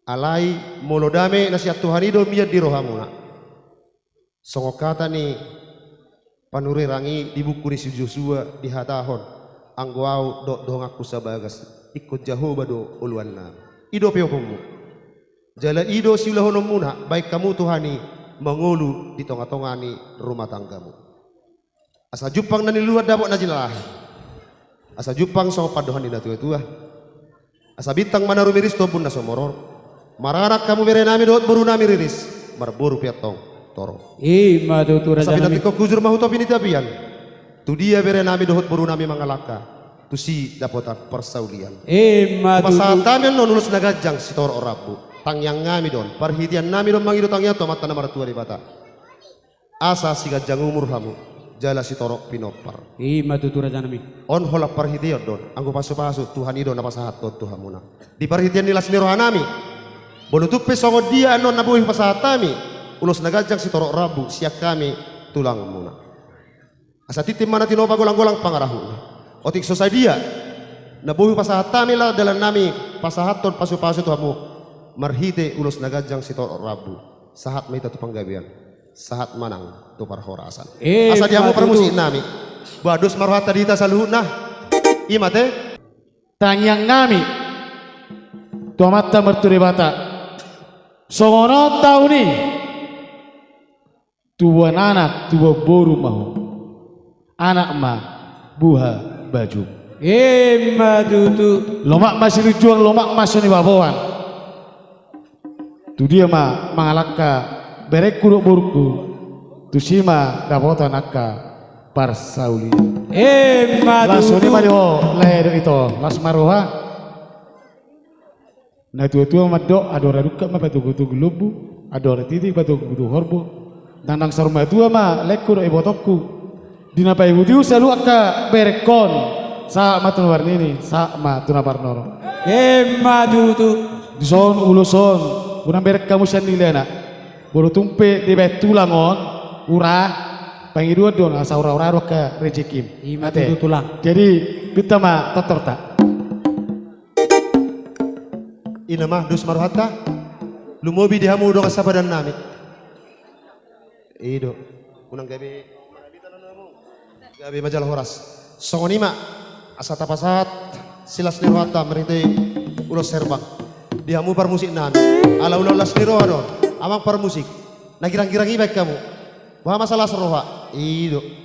Alai molo dame na sian Tuhan i do mian di rohamuna. Songon hata ni panurirang i di buku ni si Josua dihatahon: Anggo ahu dohot donganku sabagas, ingkon Jahowa do oloannami. I do peoponmu. Jala i do siulahononmuna baen hamu Tuhan i mangolu di tongatonga ni rumah tanggamu. Asa jumpang na niluluan dapot na jinalahan. Asa jumpang songon pandohan ni natuatua. Asa bintang ma na rumiris tu ombun na sumorop. Maranak hamu bere nami dohot boru nami riris, marboru pe antong torop. I ma tutu, raja nami. Asa pinantikhon hujur ma hu topi ni tapian. Tudia bere nami dohot boru nami mangalangka, tusi dapotan parsaulian. I ma tutu. Hupasahat hami annon ulos na ganjang sitorop rambu. Tangiang nami do on, parhitean nami do on mangido tangiang tu Amanta na martua Debata. Asa siganjang umur hamu jala sitorop pinompar. I ma tutu, raja nami. On holan parhitean do on, anggo pasupasu Tuhan i do na pasahathon tu hamuna. Di parhitean ni las ni roha nami, molo tung pe songon dia annon na boi hupasahat hami ulos na ganjang sitorop rambu sian hami tulangmuna, asa tintin ma na tinopa, golanggolang pangarahutna. Otik so sadia na boi hupasahat hami laho dalan nami pasahathon pasupasu tu hamu marhite ulos na ganjang sitorop rambu, sahat ma hita tu panggabean, sahat ma nang tu parhorasan. I ma tutu. Asa di hamu parmusik nami, boha dos ma rohanta di hita saluhutna? I ma te. Tangiang nami tu Amanta martua Debata, songon on taon i, tubuan anak, tubuan boru ma ho. Anak ma buha bajum. I ma tutu. Lomak ma silinjuang, lomak ma sianibaboan. Tudia ma mangalangka berengku dohot borungku, tusi ma dapotan angka parsaulian. I ma tutu. Las roha ma di ho lae dohot ito, las ma roha. Natuatua mandok: Andor hadungka ma patogutogu lombu, andor hatiti patogutogu horbo. Nang, nang saur matua ma laengku dohot ibotongku. Di na paihutihut saluhut angka berengkon, sahat ma tu na marnini, sahat ma tu na marnono. I ma tutu. Dison ulos on, unang bereng hamu sian nilana. Molo tung pe dibaen tulang on, ura, pangidoan do on, asa ura-ura do angka rejekim. I ma tutu, tulang. Jadi, bintang ma tortorta. I ma, dos ma rohanta. Lumobi di hamu dongan sapadan nami. I do. Unang gabe, gabe ma jala horas. Songon i ma, asa tapasahat silas ni rohanta marhite ulos herbang di hamu parmusik nami. Ala ulaon las ni roha do on, amang parmusik, na girang-girang i baen hamu. Boha ma salas roha? I do.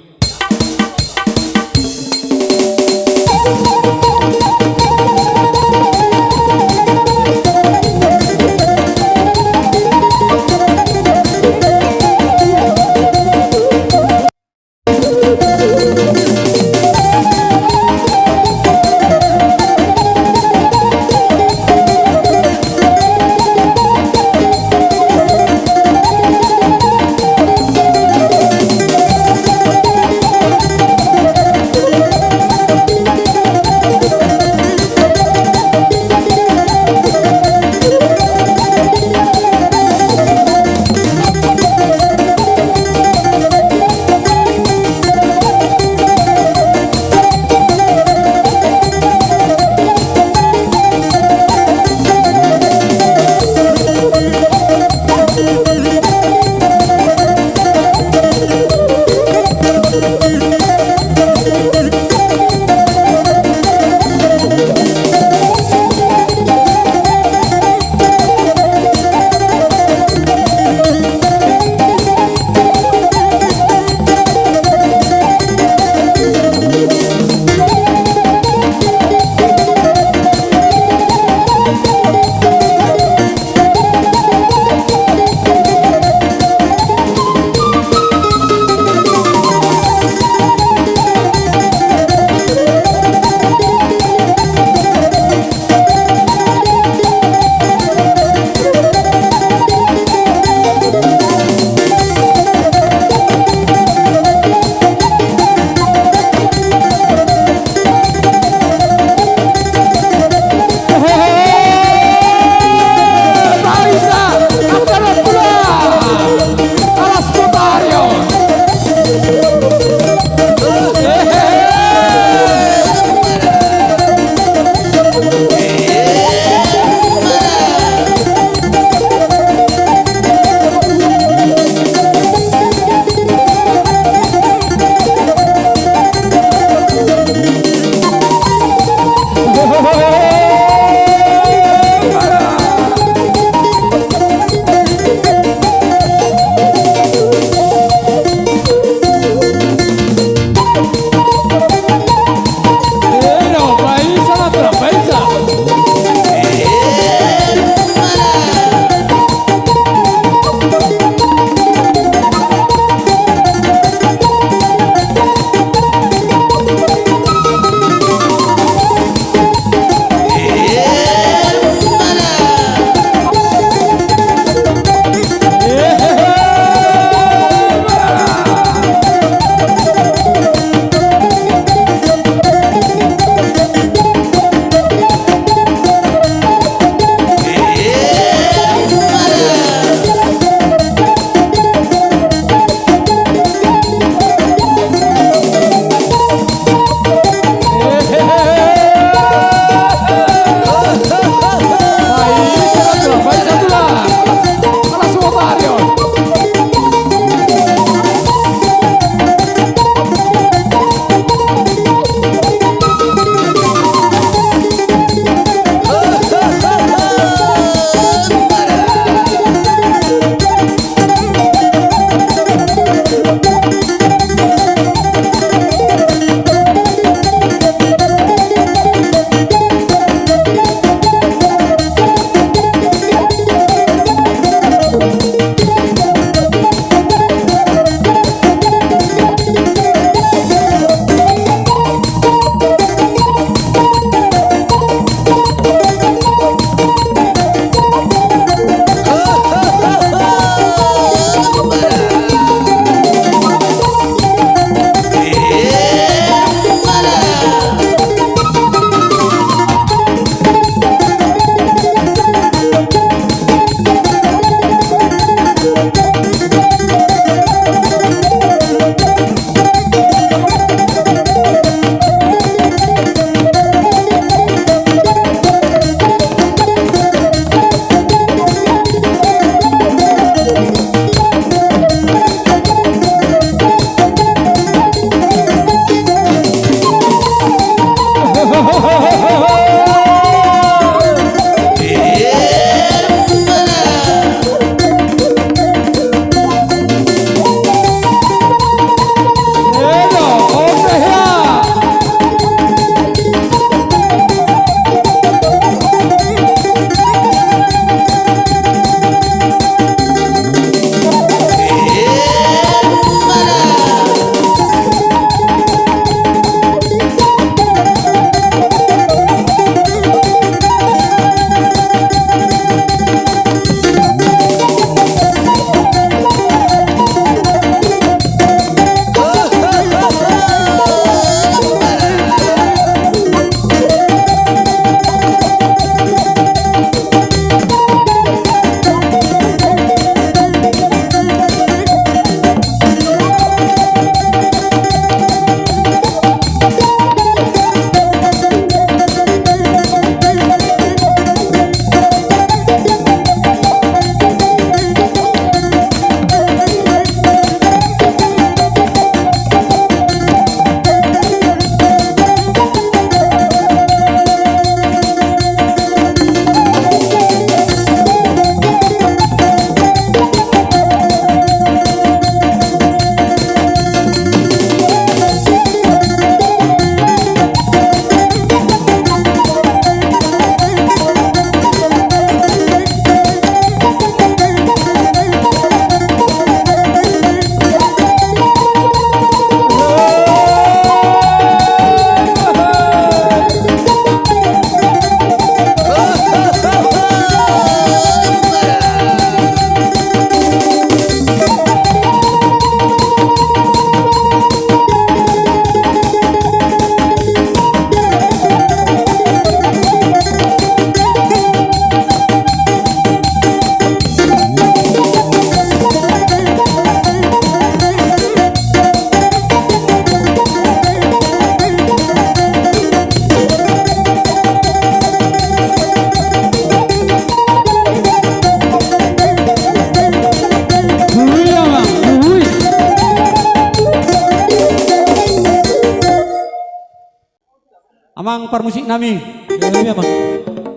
Amang parmusik nami. Iya, iya, Amang.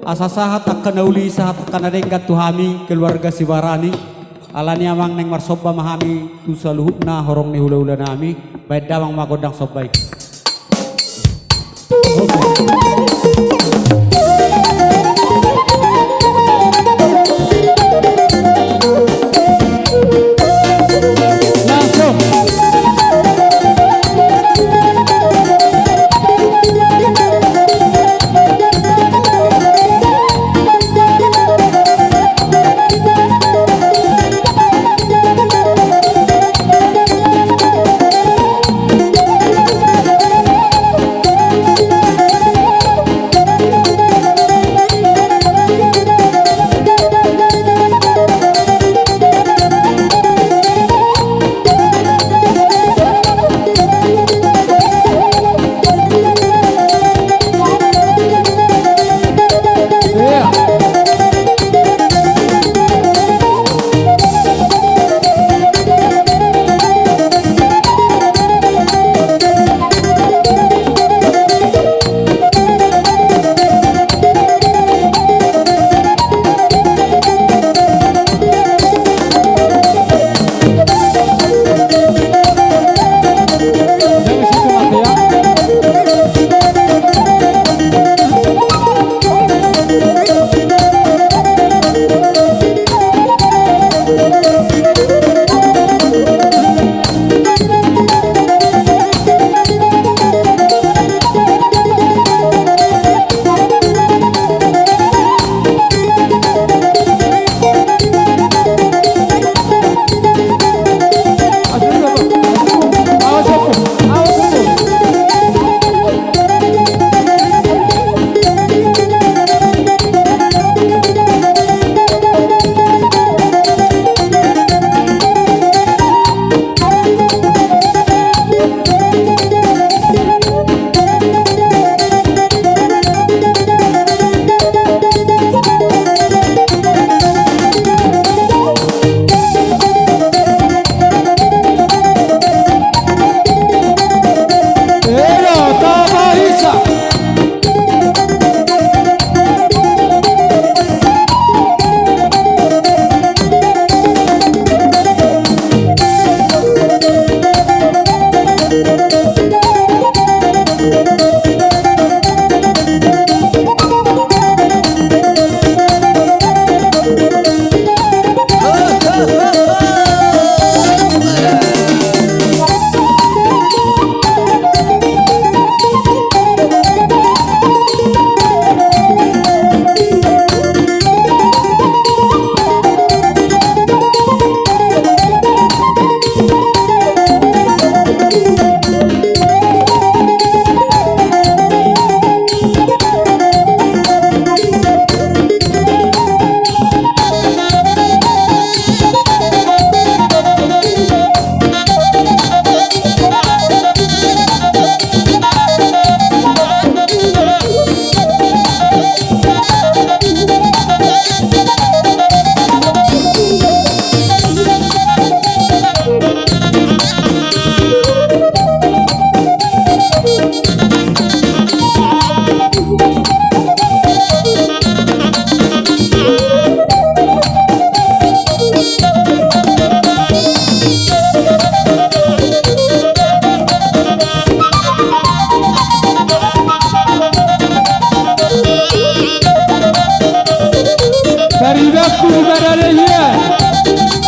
Asa sahat angka na uli, sahat angka na denggan tu hami, keluarga Sibarani. Alani, Amang, naeng marsomba ma hami tu saluhutna horong ni hulahula nami. Baen damang ma gondang somba i. Taribakku barale ia.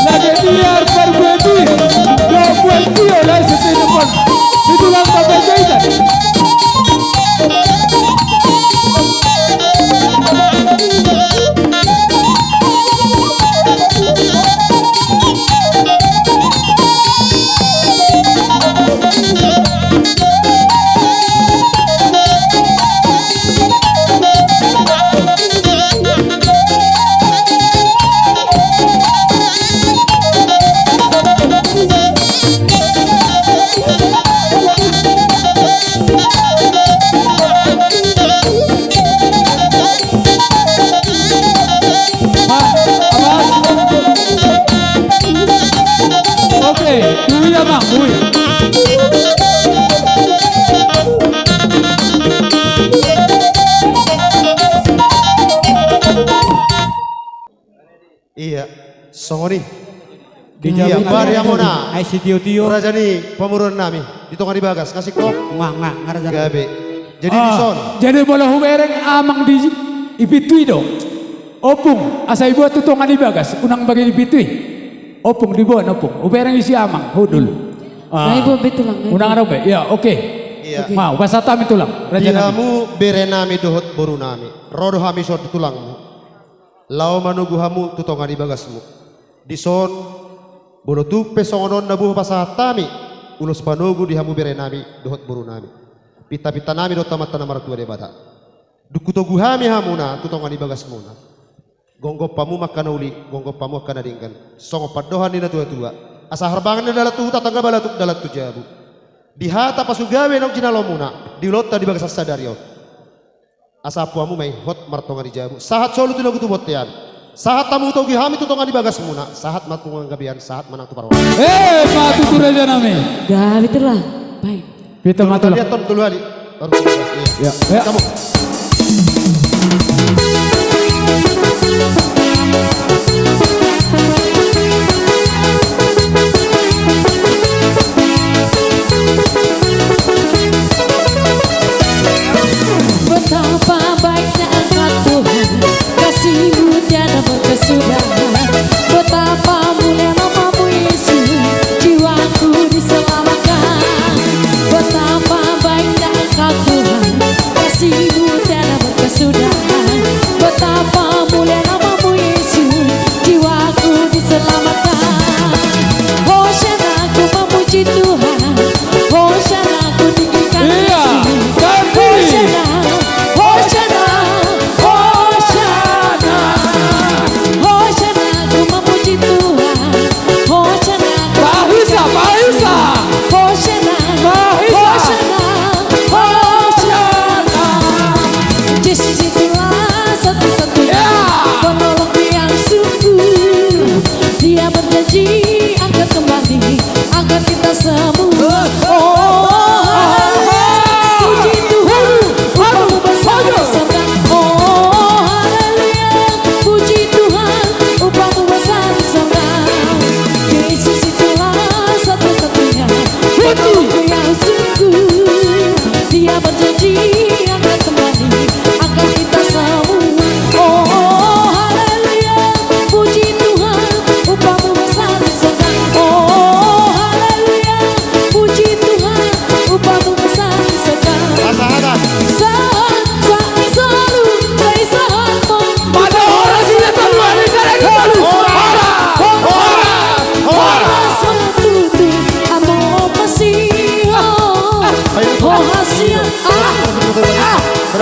Lage biar parbuati. Dua buat dia lah sesuai depan. Itu langkah baca ikan. Oke, ui, Amang, ui. Songon i. Di jabu. Iya, bari hamuna. Ai sitio-tio. Raja ni pamoruon nami di tonga ni bagas, nga singkop. Nga, nga, nga raja. Gabe. Jadi, ah, dison. Jadi molo hubereng amang di, di pintu i do. Ompung, asa diboan tu tonga ni bagas, unang bagi di pintu i. Ompung, diboan ompung. Hubereng i si amang, hundul. Ah. Nga diboan be tulang, nga diboan. Unang adong be. Iya, oke. Iya. Oke. Mau, pasahat hami tulang. Raja nami. Di hamu bere nami dohot boru nami. Ro do hami songon tulangmu. Laho manogu hamu tu tonga ni bagasmu. Dison, molo tung pe songon on na boi hupasahat hami ulos panogu di hamu bere nami dohot boru nami, pinta-pinta nami dohot Amanta na martua Debata. Dung hutogu hami hamuna tu tonga ni bagasmuna, gonggom hamu ma angka na uli, gonggom hamu angka na denggan, songon pandohan ni na tua-tua: Asa harbangan na dalan tu huta, tangga balatuk dalan tu jabu. Di hata pasugabe naung jinalomuna di ulaonta di bagasan sadari on, asa ampu hamu ma i hot martonga ni jabu, sahat solu tinogu tu bontean. Sahat hamu hutogu hami tu tonga ni bagasmuna, sahat ma tu panggabean, sahat ma nang tu parhorasan. Eh, ma tutu raja nami. Gabe tulang. Baik. Pinta ma tulang. Tolu hali, tolu hali. Baru kita, iya. Ya, ya. Kamu. Betapa baiknya Engkau Tuhan, kasih-Mu tiada berkesudahan. Betapa mulia nama-Mu Yesus, jiwaku diselamatkan. Betapa baiknya Engkau Tuhan, kasih-Mu tiada berkesudahan. Betapa mulia nama-Mu Yesus, jiwaku diselamatkan. Hosana, ku memuji Tuhan. Hosana, ku tinggikan Yesus. Iya, ganti. Hosana, Hosana, Hosana. Hosana, ku memuji Tuhan. Hosana, ku tinggikan Yesus. Mahisa, mahisa. Hosana, mahisa. Hosana, Hosana. Yesus itulah satu-satunya, ya, penolong yang sungguh. Dia berjanji akan kembali, agar kita semua, oh, haleluya. Puji Tuhan, upah-Mu besar di sorga. Oh, haleluya. Puji Tuhan, upah-Mu besar di sorga. Yesus itulah satu-satunya, puji, penolongku yang sungguh. Dia berjanji akan kembali, agar kita semua. Oh, haleluya. Puji Tuhan, upah-Mu besar di sorga. Oh, haleluya. Puji Tuhan, upah-Mu besar di sorga. Sahat, sahat. Sahat, sahat selalu, sahat, sahat. Pada orang sudah tahu, ada cara kita. Horas, horas, horas, horas. Horas, horas, tutu, amo pasio. Ayo, horas, horas, horas. Ah, ah.